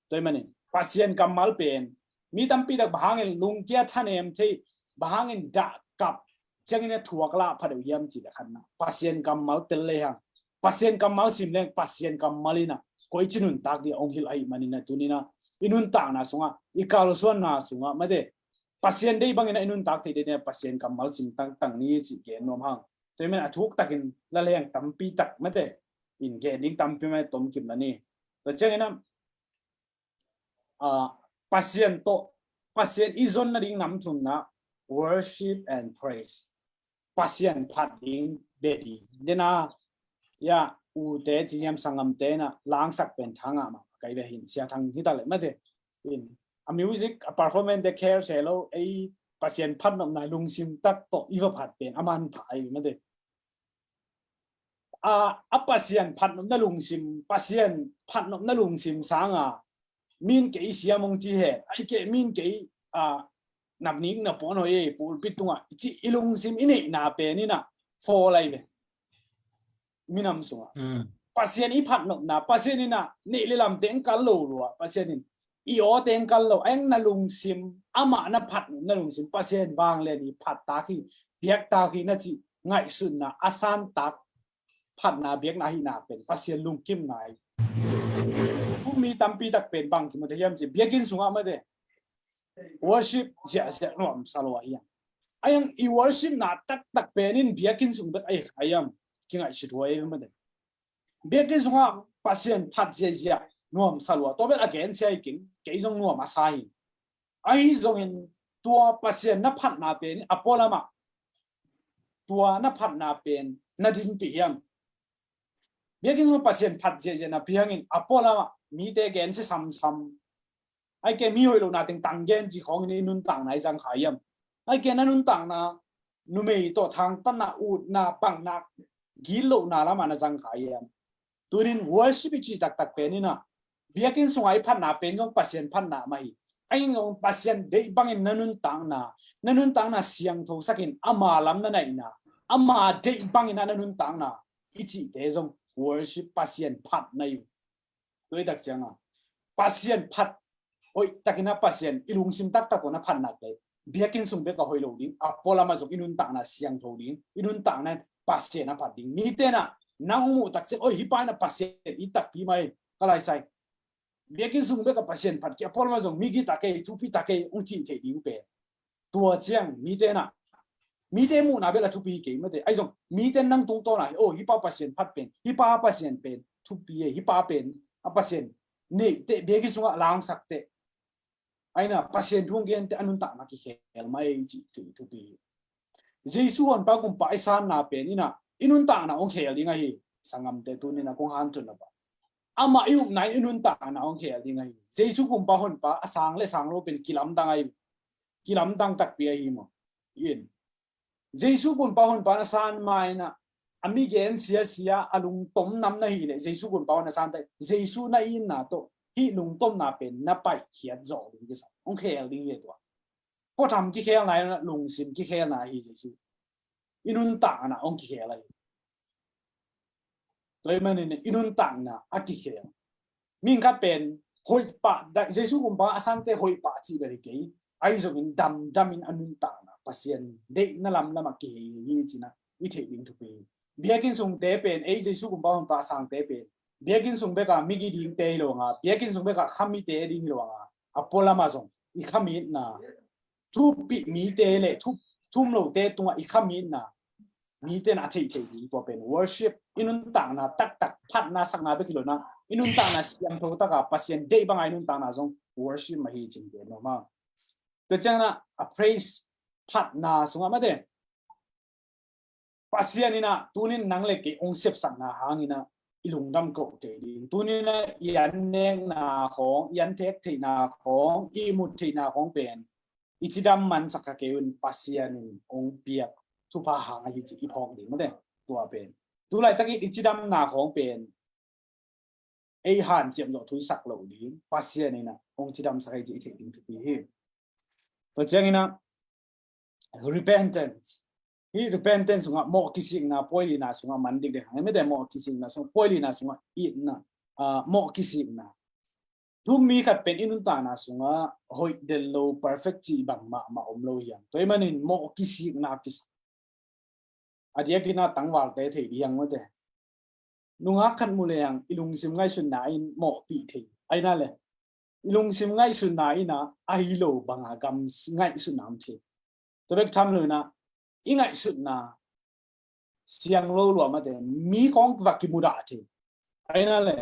Tua ahih manin Pasian kammal pen mi tampi tak bang hangin lungkia thanem thei, bang hangin dah kap ciangin a thuak lah pha deuh hiam cih leh khatna, Pasian kammal tel lehang, Pasian kammal sim leng Pasian kammal in ah koici nuntak ding a hong hilh ahih manin a, tuni-in a i nuntakna sungah, i kalsuanna sungah mate, Pasian deih bangin a i nuntak theih ding a Pasian kammal sim tangtang ni cih gen nuam hang. Tua ahih manin a thuk takin la leng tampi tak mate, in gen ding tampi mate, tomkim la ni. Tua ciangin a, ah, Pasian tawh, Pasian i zon nading nam thumna, worship and praise. Pasian phat ding, bia ding. Dena, ya, ute ci hiam, sanggamte na langsak pen thang ah mah, kai ve hin sia thang hi ta le mate. In, a music, a performance te khel se lo, ei Pasian phat nopna lungsim tak tawh i va phat pen a man pha ai mate. A, a Pasian phat nopna lungsim, Pasian phat nopna lungsim sanga, min kei siam hong ci hen, ai kei min kei, a, napnik na puan hoi ei, pulpit tungah, i ci i lungsim i neihna pen in a, fall ai ve. Minam sungah. Mm. Pasian i phat nopna, Pasian in a, neih le lam teng kal lo lua, Pasian in, i aw teng kal lo, eng na lungsim, amah na phat nopna lungsim, Pasian vanglian i phat tak hi, biak tak hi na ci, ngaihsutna, a san tak, phatna biakna hihna pen Pasian lungkimna hi. Tumi tampi tak pen bang kimu thei hiam ci, biakinn sungah mate, worship ziahziah nuamsa lua hiam? Ai ang i worship na taktak pen in biakinn sung bek ai hiam? Kingaihsut huai mate. Biakinn sungah Pasian phat ziahziah nuamsa lua. Tua bek a gen sia hi keng, kei zong nuam a sa hi. Ahi zongin tua Pasian na phatna pen a pualamah, tua na phatna pen na dinpih hiam? Biakinn sung Pasian phat ziahziah na piangin a pualamah mite gen sia samsam. Ai ke mi hoih lohna teng tang gen ci khawngin i nuntakna i zang kha hiam? Ai ke na nuntakna numei tawh thangtatna, utna, pangna, gitlohna lamah na zang kha hiam? Tunin worship i cih taktak pen in a, biakinn sungah i phatna pen zong Pasian phatna mah hi. Ahi zong Pasian deih bangin na nuntakna, na nuntakna siangtho sakin ama lam na naihna, ama deih bangin a na nuntakna i cihte zong worship, Pasian phatna hi. Tua i tak cianga Pasian phat hoih takin a Pasian i lungsim taktak tawh na phat nak leh, biakinn sung bek a hoih lo ding, a pualamah zong i nuntakna siangtho ding, i nuntakna Pasian a phat ding. Mite na nang muh tak ciang, oi, hih pa in a Pasian it takpi mai, ka lai sai. Biakinn sung bek a Pasian phat kei, a pualamah zong mi gih tak kei, thupi tak kei, hong cih theih ding pen. Tua ciang mite na, mite muhna bek la thupi kei mate. Ai zong mite nang tungtawna hi, oh, hih pa Pasian phat pen, hih pa Pasian pen thupi e, hih pa pen a Pasian neih teh, biakinn sungah langsak teh, ai na Pasian thu hong gen teh a nuntakna kikhel mai cih thu, thupi hi. Jesu honpa kumpa i sanna pen in a, i nuntakna hong khel ding ahi. Sanggamte, tuni-in a kong hanthawn na pa, amah i upna in i nuntakna hong khel ding ahi. Jesu kumpa honpa a sang le sang lo pen kilamdang ahi. Kilamdang takpi ahi maw. In Jesu kumpa honpa na san ma in a, a mi gen sia sia, a lungtom nam na hih leh, Jesu kumpa hon na san teh, Jesu na itna tawh hih lungtomna pen na paihkhiat zawh ding kisa, hong khel ding hi tua. Pawtham kikhelna hi lo, lungsim kikhelna hi. Jesu i nuntakna hong kikhel ahi. Tua ahih manin i nuntakna a kikhel. Mihing khat pen hoih pah, Jesu kumpa a sante hoih pah cih bel hi kei. Ahi zongin damdamin a nuntakna Pasian deihna lamlamah kihei hi cih na i theih ding thupi hi. Biakinn sungte pen, ei Jesu kumpa honpa a sangte pen, biakinn sung bek a mi gih dingte hi lo hang a, biakinn sung bek a khamite ding hi lo hang a, a pualamah zong i khamitna, thupih mite le thu, thum lote tungah i khamitna, mite na a theih theih ding tua pen worship, i nuntakna taktak phatna sakna bek hi lo na, i nuntakna siangtho taka Pasian deih banga i nuntakna zong worship mah hi cih gen nuam a. Tua ciangin a praise, phatna sungah mate, Pasian in a tunin nang le kei hong sepsakna hangin a i lungdam koh kei ding. Tunin a i an nekna khawng, i an thek theihna khawng, i ihmut theihna khawng pen i cidam mansak kha kei un, Pasian in hong piak thupha hang ahi cih i phawk ding mate. Tua pen tu laitakin i cidamna khawng pen ei hanciam zawh thu i sak loh ding, Pasian in a hong cidamsak ahi cih i theih ding thupi hi. Tua ciangin a repentance. Hih repentance sungah mawh kisikna, puai lina sungah man dikdek hang. Mite mawh kisikna sungah, puai lina sungah itna, ah, mawh kisikna. Tumi khat pen i nuntakna sungah hoih den lo, perfect cih bangmah mah om lo hiam? Tua ahih manin mawh kisikna kisa. A diakin a tangvalte thei ding hiang mate. Nungak khat mu leng i lungsim ngaihsutna in mawhpih thei. Aina le i lungsim ngaihsutna in a, ahi lo banga gam ngaihsutna om thei. Tua bek tham lo in a, i ngaihsutna siang lo lua mate, mi khong va kimudah thei. Aina le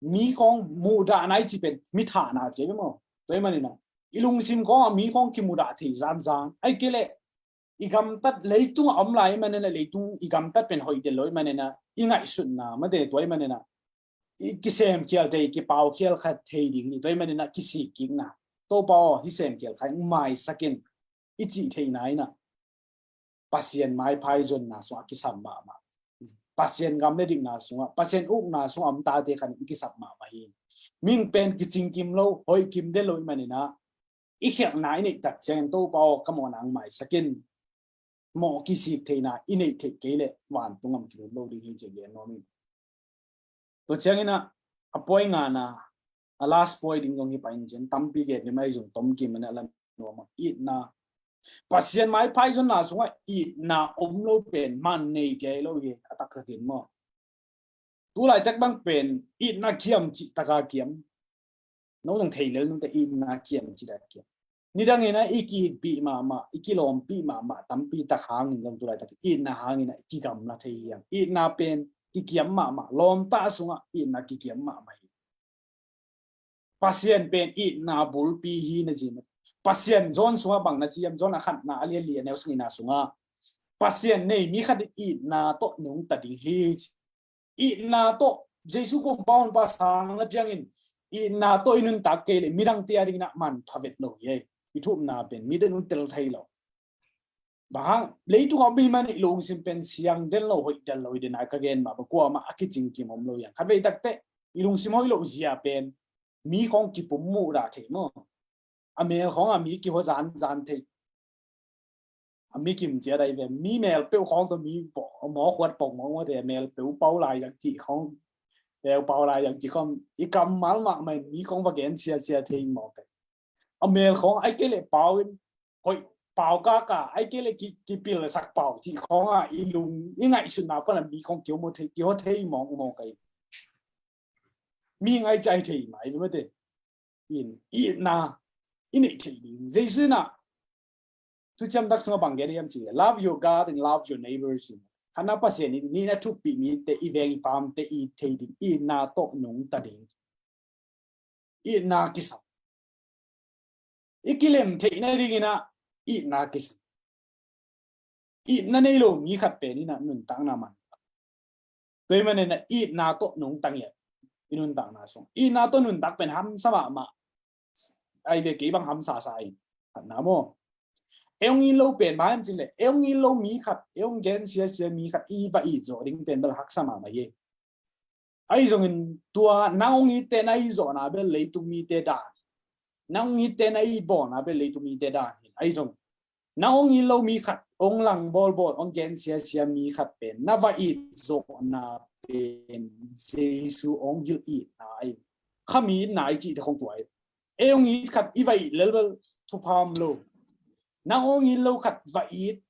mi khong mudah nai ci pen mi thahna ci maw. Tua i manin a i lungsim khong a mi khong kimudah thei zanzan. Ai kei le i gamtat leitung a om lai i manin a, leitung i gamtat pen hoih del lo i manin a, i ngaihsutna mate tua i manin a i kisemkhial thei, kipaukhial khat thei ding hi. Tua i manin a kisik kikna, Topa aw, hih semkhial khat maisak in i cih theihna in a, Pasian maiphai zonna sungah kisam mahmah. Pasian gam le dikna sungah, Pasian ukna sungah om tate khat in i kisam mahmah hi. Mihing pen kicingkim lo, hoihkim del lo i manin a, i khelhna i neih tak ciangin Topa aw, ka mawhna hong maisak in, mawh kisik theihna i neih theih kei leh vantung gam kilut lo ding hi ci gen nuam hi. Tua ciangin a, a point ngana, a last point ding zong hi pah in cin, tampi gen ding mah hi zong tomkim in a la nuam a, itna. Pasian maiphai zonna sungah itna om lo pen man nei kei lo hi, a taktakin maw. Tu laitak bang pen itna kiam cih taka kiam. No zong thei lel nute, itna kiam cih taka kiam. Nidangin a i ki-itpih mahmah, i kilawmpih mahmah tampi tak hangin zong tu laitak itna hangin a i kigamla thei hi hang. Itna pen kikiam mahmah, lawmta sungah itna kikiam mahmah hi. Pasian pen itna bulpi hi na ci mah. Pasian John sungah bang na ci hiam, John a khatna a lianli a neu sagihna sungah Pasian nei mi khat in itna tawh nungta ding hi ci. Itna tawh Jesu Kumpa Honpa sang na piangin itna tawh i nuntak kei leh midangte a dingin a manpha vet lo hi ei. I thupna pen mite nung tel thei lo. Bang hang, leitung a om mi man i lungsim pen siang den lo, hoih den lo hi den a, ka gen mah bang kuamah a kicingkim om lo hi hang. Khatvei takteh i lungsim hoih lo zia pen mi khong kipum mudah thei maw. A mel khong a mi kiho zanzan thei. A mi kim cia dai ve, mi mel peuh khong tawh mi mawkhuat pong mawk mawk te, mel peuh pau lai zak cih khong, peuh pau lai zak cih khong i kammal mahmah in mi khong va gen siasia thei mawk. A mel khong ai kei leh pau in hoih pau kaka, ai kei leh ki, kipilsak pau cih khong a i lung i ngaihsutna pan a mi khong kiho thei, kiho thei mawk mawk ai. Mi ngai cai thei mai mate. In, itna i neih thei ding. Jesu in a thuciam tak sungah bang gen hiam cih leh, love your God and love your neighbor ci. Khatna Pasian in, nihna thupi mite, i veng i pamte i thei ding, itna tawh nungta ding. Itna kisam. I kilem theihna dingin a itna kisam. Itna nei lo mi khat pen in a nuntakna man. Tua ahih manin a itna tawh nungta ngiat i nuntakna sung. Itna tawh nuntak pen hamsa mahmah. Ai ve, kei bang hamsa sa in. Khatna maw. Ei hong it lo pen bang hiam cih leh, ei hong it lo mi khat, ei hong gen siasia mi khat i va it zawh ding pen bel haksa mahmah hi. Ahi zongin tua nang hong itte na it zawhna bel leitung mite dan. Nang hong itte na it bawlna bel leitung mite dan hi. Ahi zongin nang hong it lo mi khat, hong lang bawlbawl, hong gen siasia mi khat pen na va it zawhna pen Jesu hong gil itna ahi. Kha mi itna i cihte khong tua hi. Ei hong it khat i va it lel bel thupha om lo. Nang hong it lo khat va it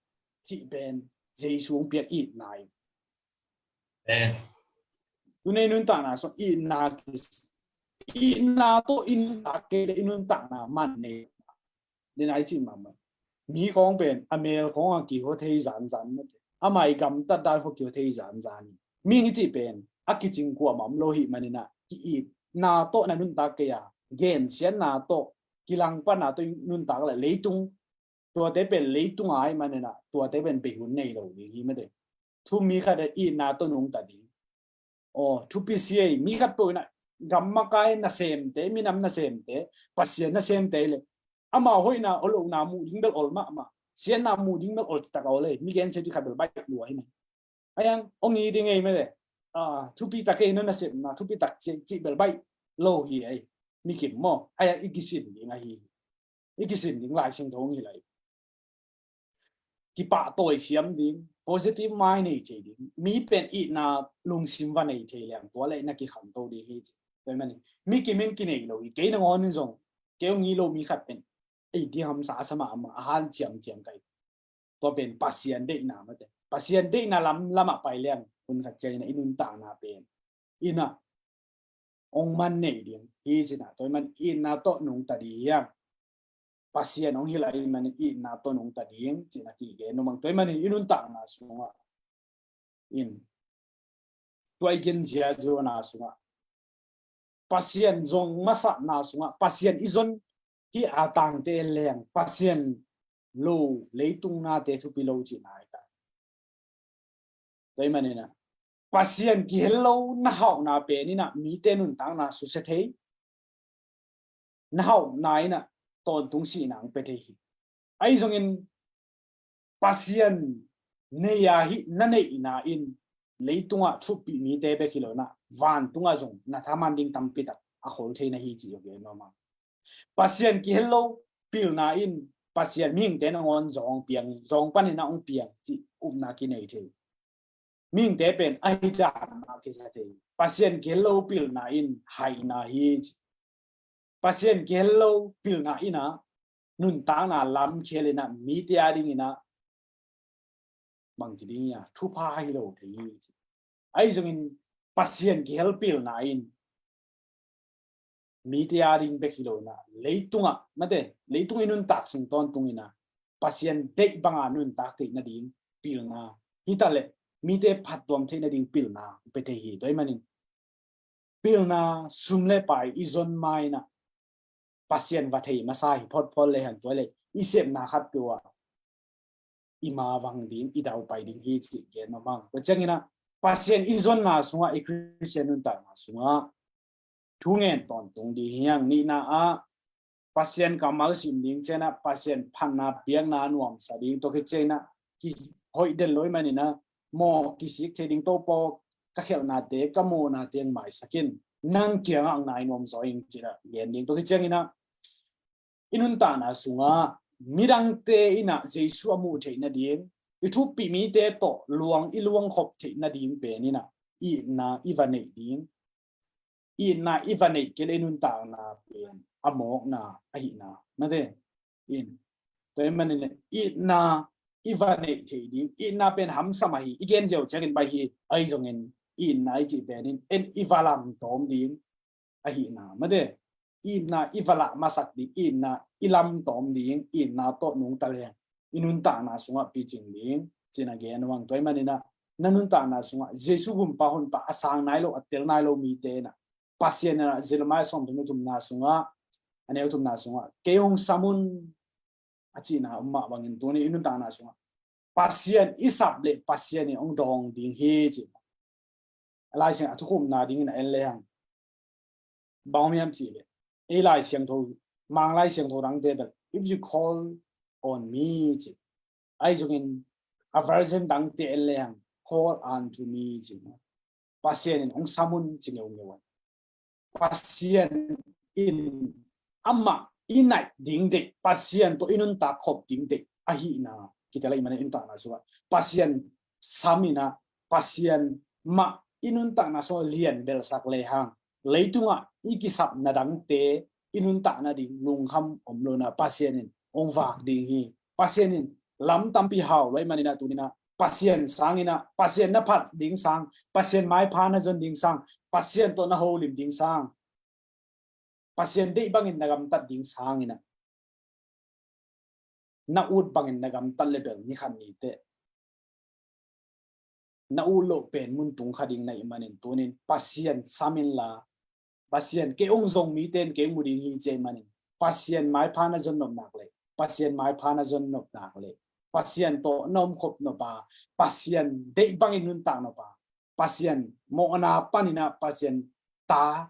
cih pen Jesu hong piak itna hi. Tuni nuntakna sung itna kis, itna tawh i nuntak kei leh i nuntakna man nei. Dena i cih mahmah. Mi khong pen a mel khong a kiho thei zanzan mate. Ama i gamtat dan khong kiho thei zanzan hi. Mihing i cih pen a kicing kuamah om lo hi manin a, ki-itna tawh na nuntak kei a, gensiatna tawh, kilangpanna tawh i nuntak leh leitung, tuate pen leitung a ahih manin a, tuate pen bei hun nei lo ding hi mate. Thu mi khat a itna tawh nungta ding. Aw, thupi sia ei, mi khat peuh in a gam makai nasemte, minam nasemte, Pasian nasemte leh ama hoihna, ol lohna muh ding bel ol mahmah. Siatna muh ding bel ol taktak a ol ei, mi gensia ding khat bel baih lua hi mah. Ahi hang, hong it ding ei mate. Ah, thupi tak ei, no nasepna thupi tak cih, cih bel baih lo hi ei. Mi kim maw. Ahi hang i kisin ding ahi. I kisin ding Lai Siangtho hong hilh lai. Kipahtawi siam ding, positive mind nei thei ding. Mi pen itna lungsim va nei thei leng tua leh na kikhanto ding hi ci. Tua ahih manin mi kim in kinei lo hi. Kei nangawn in zong, kei hong it lo mi khat pen ei ding hamsa sa mahmah, a hanciamciam ka hi. Tua pen Pasian deihna mate. Pasian deihna lam, lamah pai leng hun khat ciangin ah i nuntakna pen in ah hong man nei ding hi ci-in ah, tua ahih manin itna tawh nungta ding hi hang. Pasian hong hilh ahih manin itna tawh nungta ding ci-in ah kigen nuam ing. Tua ahih manin i nuntakna sungah in, tua i gin ziahziahna sungah Pasian zong masakna sungah Pasian i zon hi a, tangte leng Pasian lo, leitung nate thupi lo cihna hi ta. Tua ahih manin ah Pasian kihel lo na hauhna pen in ah mite nuntakna susia thei, na hauhna in ah tawntung sihna hong pia thei hi. Ahi zongin Pasian nei a hih na neihna in leitungah thuppih mite bek hi lo in ah vantungah zong na thaman ding tampi tak a khol thei na hi cih zong gen nuam ing. Pasian kihel lo pilna in Pasian mihingte nangawn zong piang, zong panin ah hong piang cih upna kinei thei. Mihingte pen a hi dan mah kisa thei. Pasian kihel lo pilna in haina hi ci. Pasian kihel lo pilna in ah nuntakna lam khial in ah mite a dingin ah bangci ding hi a, thupha hi lo thei hi ci. Ahi zongin Pasian kihel pilna in mite a ding bek hi lo in ah leitungah, mate, leitung i nuntak sung tawntung in ah Pasian deih banga nuntak theih nading pilna hi ta leh mite phattuam theih nading pilna hong pia thei hi. Tua ahih manin pilna, sum le pai i zon ma in ah Pasian va thei masa hi photphot le hang, tua leh i sepna khatpeuh ah i ma vang ding, i daupai ding hi cih gen nuam ing. Tua ciangin ah Pasian i zonna sungah, i Khristian nuntakna sungah thu ngen tawntung ding hi hang. Nihna ah Pasian kammal sim ding ciangin ah Pasian phatna biakna nuamsa ding, tua khit ciangin ah kihoih den lo ahih manin ah mawh kisik thei ding, Topa aw ka khialhnate, ka mawhnate hong maisak in, nang kiangah hong nai nuam zaw ing ci-in ah gen ding. Tua khit ciangin ah i nuntakna sungah midangte in ah Jesu a muh theih nading, i thuppih mite tawh luang i luangkhop theih nading pen in ah itna i va neih ding. Itna i va neih kei leh i nuntakna pen a mawkna ahihna, mate, in, tua ahih manin itna i va neih theih ding. Itna pen hamsa mah hi, i gen ziau ciangin baih hi. Ahi zongin itna i cih pen in en i va lamtawm ding ahihna, mate, itna i va lah masak ding, itna i lamtawm ding, itna tawh nungta leng i nuntakna sungah picing ding ci-in ah gen nuam ing. Tua ahih manin ah na nuntakna sungah Jesu gumpa honpa a sang nai lo, a tel nai lo mite in ah Pasian in ah Jeremiah sawmthum le thumna sungah, a neu thumna sungah kei hong sam un a cihna om mah bangin tuni i nuntakna sungah Pasian i sap leh Pasian in hong dawng ding hi ci. A Lai Siang a thukhupna dingin a en le hang bang om hiam cih leh, ei Lai Siangtho, Mang Lai Siangtho dangte bel, "If you call on me," ci. Ahi zongin a version dangte en le hang, "Call unto me," ci. Pasian in hong sam un ci ngeungeu a. Pasian in amah i naih ding deih, Pasian tawh i nuntak khop ding deih ahihna kitel ahih manin i nuntakna sungah Pasian sam in ah, Pasian mah i nuntakna sungah lian belsak le hang, leitungah i kisapna dangte i nuntak nading lungkham om lo in ah Pasian in hong vak ding hi. Pasian in lam tampi hau lo ahih manin ah tuni in ah Pasian sang in ah, Pasian na phat ding sang, Pasian maipha na zon ding sang, Pasian tawh na holim ding sang, Pasian deih bangin na gamtat ding sang in ah, na ut bangin na gamtat le bel ni khat ni teh na ut loh pen mun tung kha ding na hih manin tuni in Pasian sam inla, Pasian kei hong zong mite in kei hong mu ding hi ci ahih manin, Pasian maipha na zon nop nak leh, Pasian maipha na zon nop nak leh, Pasian tawh na om khop nop a, Pasian deih bangin nuntak nop a, Pasian mawhna panin ah Pasian ta,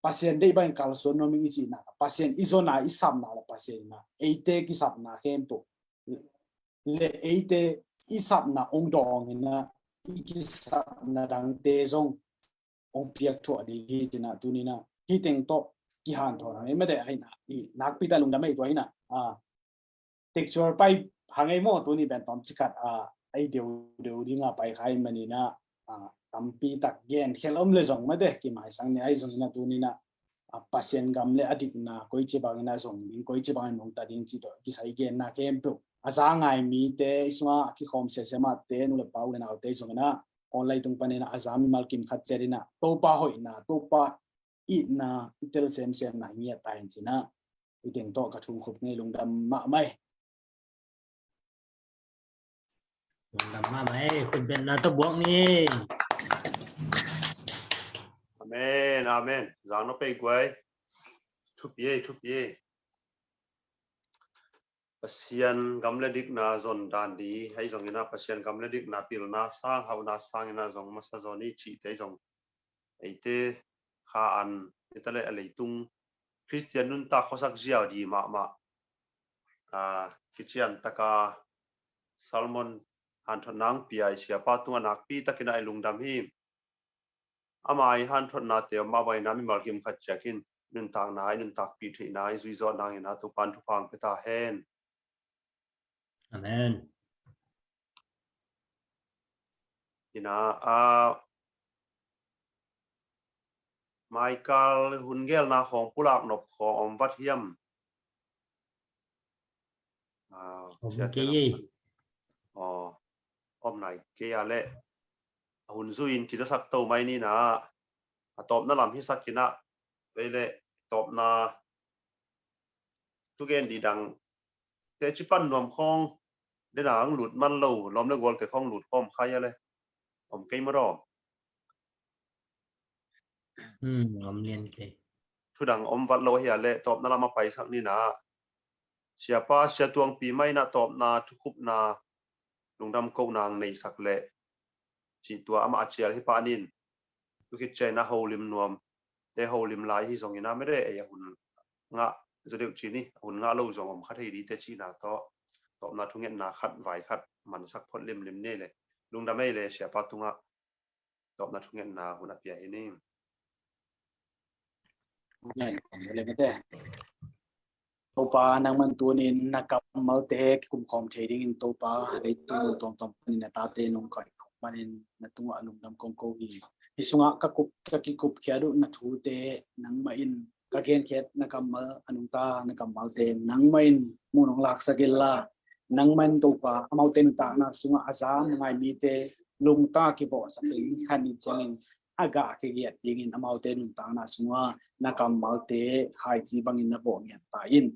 Pasian deih bangin kalsuan nuam ing i cihna, Pasian i zon a, i sapna le Pasian in ah eite kisapna khempeuh le eite i sapna hong dawng in ah, i kisapna dangte zong hong piak thuah ding hi ci-in ah tuni in ah hih teng tawh kihanthawn hang ei, mate, ahih in ah i nakpi tak lungdam ei, tua hi in ah, ah, textual pai hang ei maw, tuni pen tawmcik khat, ah, ei deuhdeuh ding a pai kha ahih manin ah, ah, tampi tak genkhel om le zong, mate, kimaisang ni. Ahi zongin ah tuni in ah, ah, Pasian gam le a dikna koici bangin a zong ding, koici bangin nungta ding cih tawh kisai genna khempeuh a za ngai mite, i sungah a kikhawm siasia mahte, nu le pa, u le naute zongin ah, aw leitung panin a za mimal kim khat ciat in ah Topa hoihna, Topa itna i tel semsem na i ngiat ta hen ci-in ah i teng tawh ka thum khup ngei. Lungdam mahmah ei. Lungdam mahmah ei. Khut beng na tawh buak ni. Amen, amen. Zang no pei guai. Thupi ei, thupi ei. Pasian gam le dikna zon dan di, ahi zongin ah Pasian gam le dikna pilna sang, hauhna sangin ah zong masa zaw ni cihte zong eite kha an, eite le a leitung Khristian nuntak khuasak zia di mahmah. Ah, kician taka Salmon hanthotna hong pia i siapa tungah nakpi takin ah i lungdam hi. Ama i hanthotnate om mah bangin ah mimal kim khat ciat in nuntakna i nuntakpih theihna i zuizawh nangin ah Topan thupha hong pia ta hen. Amen. Ina, ah, Michael, hun gelna khawng pulak nop khawng om vat hiam? Ah, om kei ei. Aw, om nai kei a leh a hun zui in kizasak to mai ni na. A tawpna lam hisak in ah vei le tawpna thugen di dang te ci pan nuam khawng dena ang lut man lo, lawm le gualte khawng lut khawm khai a le om kei maw daw? Hmm, om lian kei. Thudang om vat lo hi a le tawpna lam a paisak ni na. Siapa, Sia Tuangpi mah in ah tawpna thukhupna lungdam kohna ang neisak le cih tua amah a cial hi pah nin. Tukhit ciang in ah holim nuam te holim lai hi zongin ah mede ei a hun ngah zaw deuh ci ni, a hun ngah lo zong om kha thei di te cihna tawh tawpna thungetna khat vai khat mansak phot limlim ni le lungdam ei le siapa tungah tawpna thungetna hun a pia hi ni. Amen. Topa, nangman tunin na kammalte kikum khawm thei dingin Topa, leitung tuamtuam panin na tate nong koih khawm manin na tungah lungdam kong ko hi. Hi sungah ka kup, ka kikup khiat uh na thute nangmah in ka genkhiat na kammal a nungta na kammalte nangmah in mun hong laksak inla, nangmah in Topa, amaute nuntakna sungah a za a ngai mite lungta kivawhsak in ni khat ni ciangin a gah kigiat dingin amaute nuntakna sungah na kammalte khaici bangin na vawh ngiat ta in.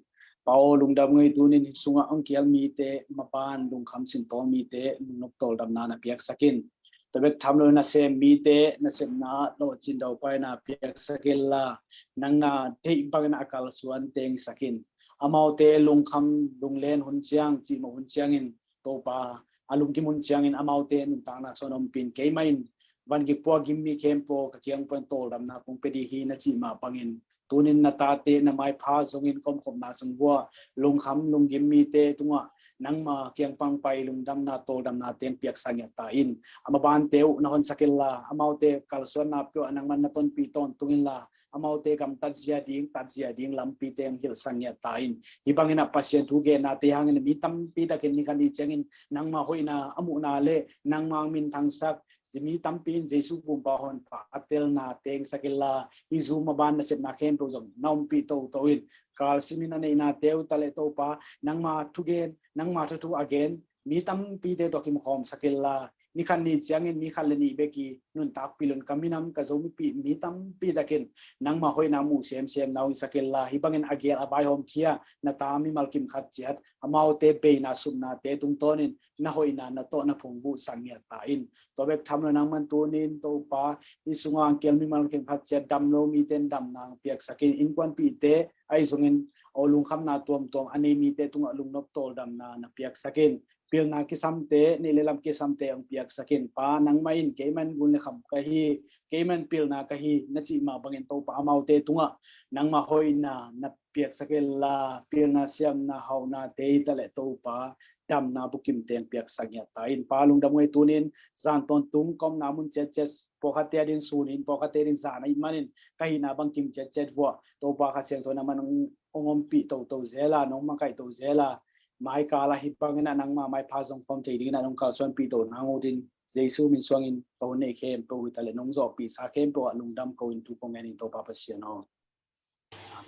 Pa aw, lungdam ngei tunin hi sungah hong kial mite mapan lungkham sintawl mite lungnop tawldamna na piaksak in. Tua bek tham lo na sem mite na sepna lawhcin daupaina piaksak inla, nang na deih bangin a kalsuan tengsak in. Amaute lungkham lunglen hun ciang, cihmawh hun ciangin Topa, a lunggim hun ciangin amaute nuntakna sung ompin keimah in van kipua gim mi khempeuh ka kiang pan tawldamna kong pia ding hi na cih mah bangin tunin na tate na maipha zongin ka omkhopna sung uah lungkham lunggim mite tungah nangma kiang pang pai lungdamna tawldamna teng piaksak ngiat ta in. A mabante uh na honsak inla, amaute kalsuanna peuh ah nangman na tonpih tawntung inla, amaute gamtat zia ding, tat zia ding lampi teng hilhsak ngiat ta in. Hi bangin ah Pasian thu gennate hangin mi tampi takin ni khat ni ciangin nangma hoihna a muhna le nangma hong minthangsak mi tampi in Jesu pumpa honpa a telna tengsak inla, hi Zoom a ban nasepna khempeuh zong na ompih toto in, kalsimin a neihnate uh ta le Topa, nangma thugen, nangma thuthu a gen mi tampite tawh kimkhawmsak inla, ni khat ni ciangin mi khat le nih bek i nuntakpih lo in ka minam ka Zomipih mi tampi takin nangma hoihna muh semsem na hong hisak inla, hi bangin a gel a vaihawmkhia na ta mimal kim khat ciat amaute beina supnate tungtawnin na hoihna na tawh na phungvuhsak ngiat ta in. Tua bek tham lo nangman tunin Topa, hi sungah hong kial mimal kim khat ciat dam lo mite in damna hong piaksak in, innkuanpihte ahi zongin aw lungkhamna tuamtuam a nei mite tungah lungnop tawldamna na piaksak in. Pilna kisamte, neih le lam kisamte hong piaksak in. Pa, nangmah in keimah in gun le kham ka hi, keimah in pilna ka hi na cih mah bangin Topa, amaute tungah nangmah hoihna na piaksak inla, pilna siamna hauhna te hi ta le Topa, damna bukim teng piaksak ngiat ta in. Pa, lungdam ngei tunin zan tawntung ka omna mun ciatciat, pawlkhatte ading sun in, pawlkhatte ading zan ahih manin ka hihna bang kim ciatciat uah Topa Kha Siangtho nangman hong ompih toto zel a, nong makaih to zel a, maikal ah hi bangin ah nangma maipha zong khawm thei dingin ah nong kalsuanpih to nang ut in, Jesu min suangin ka hun nei khempeuh uh hi ta le nong zawhpihsa khempeuh ah lungdam ko in thu kong ngen in Topa Pasian aw.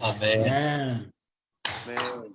Amen. Amen.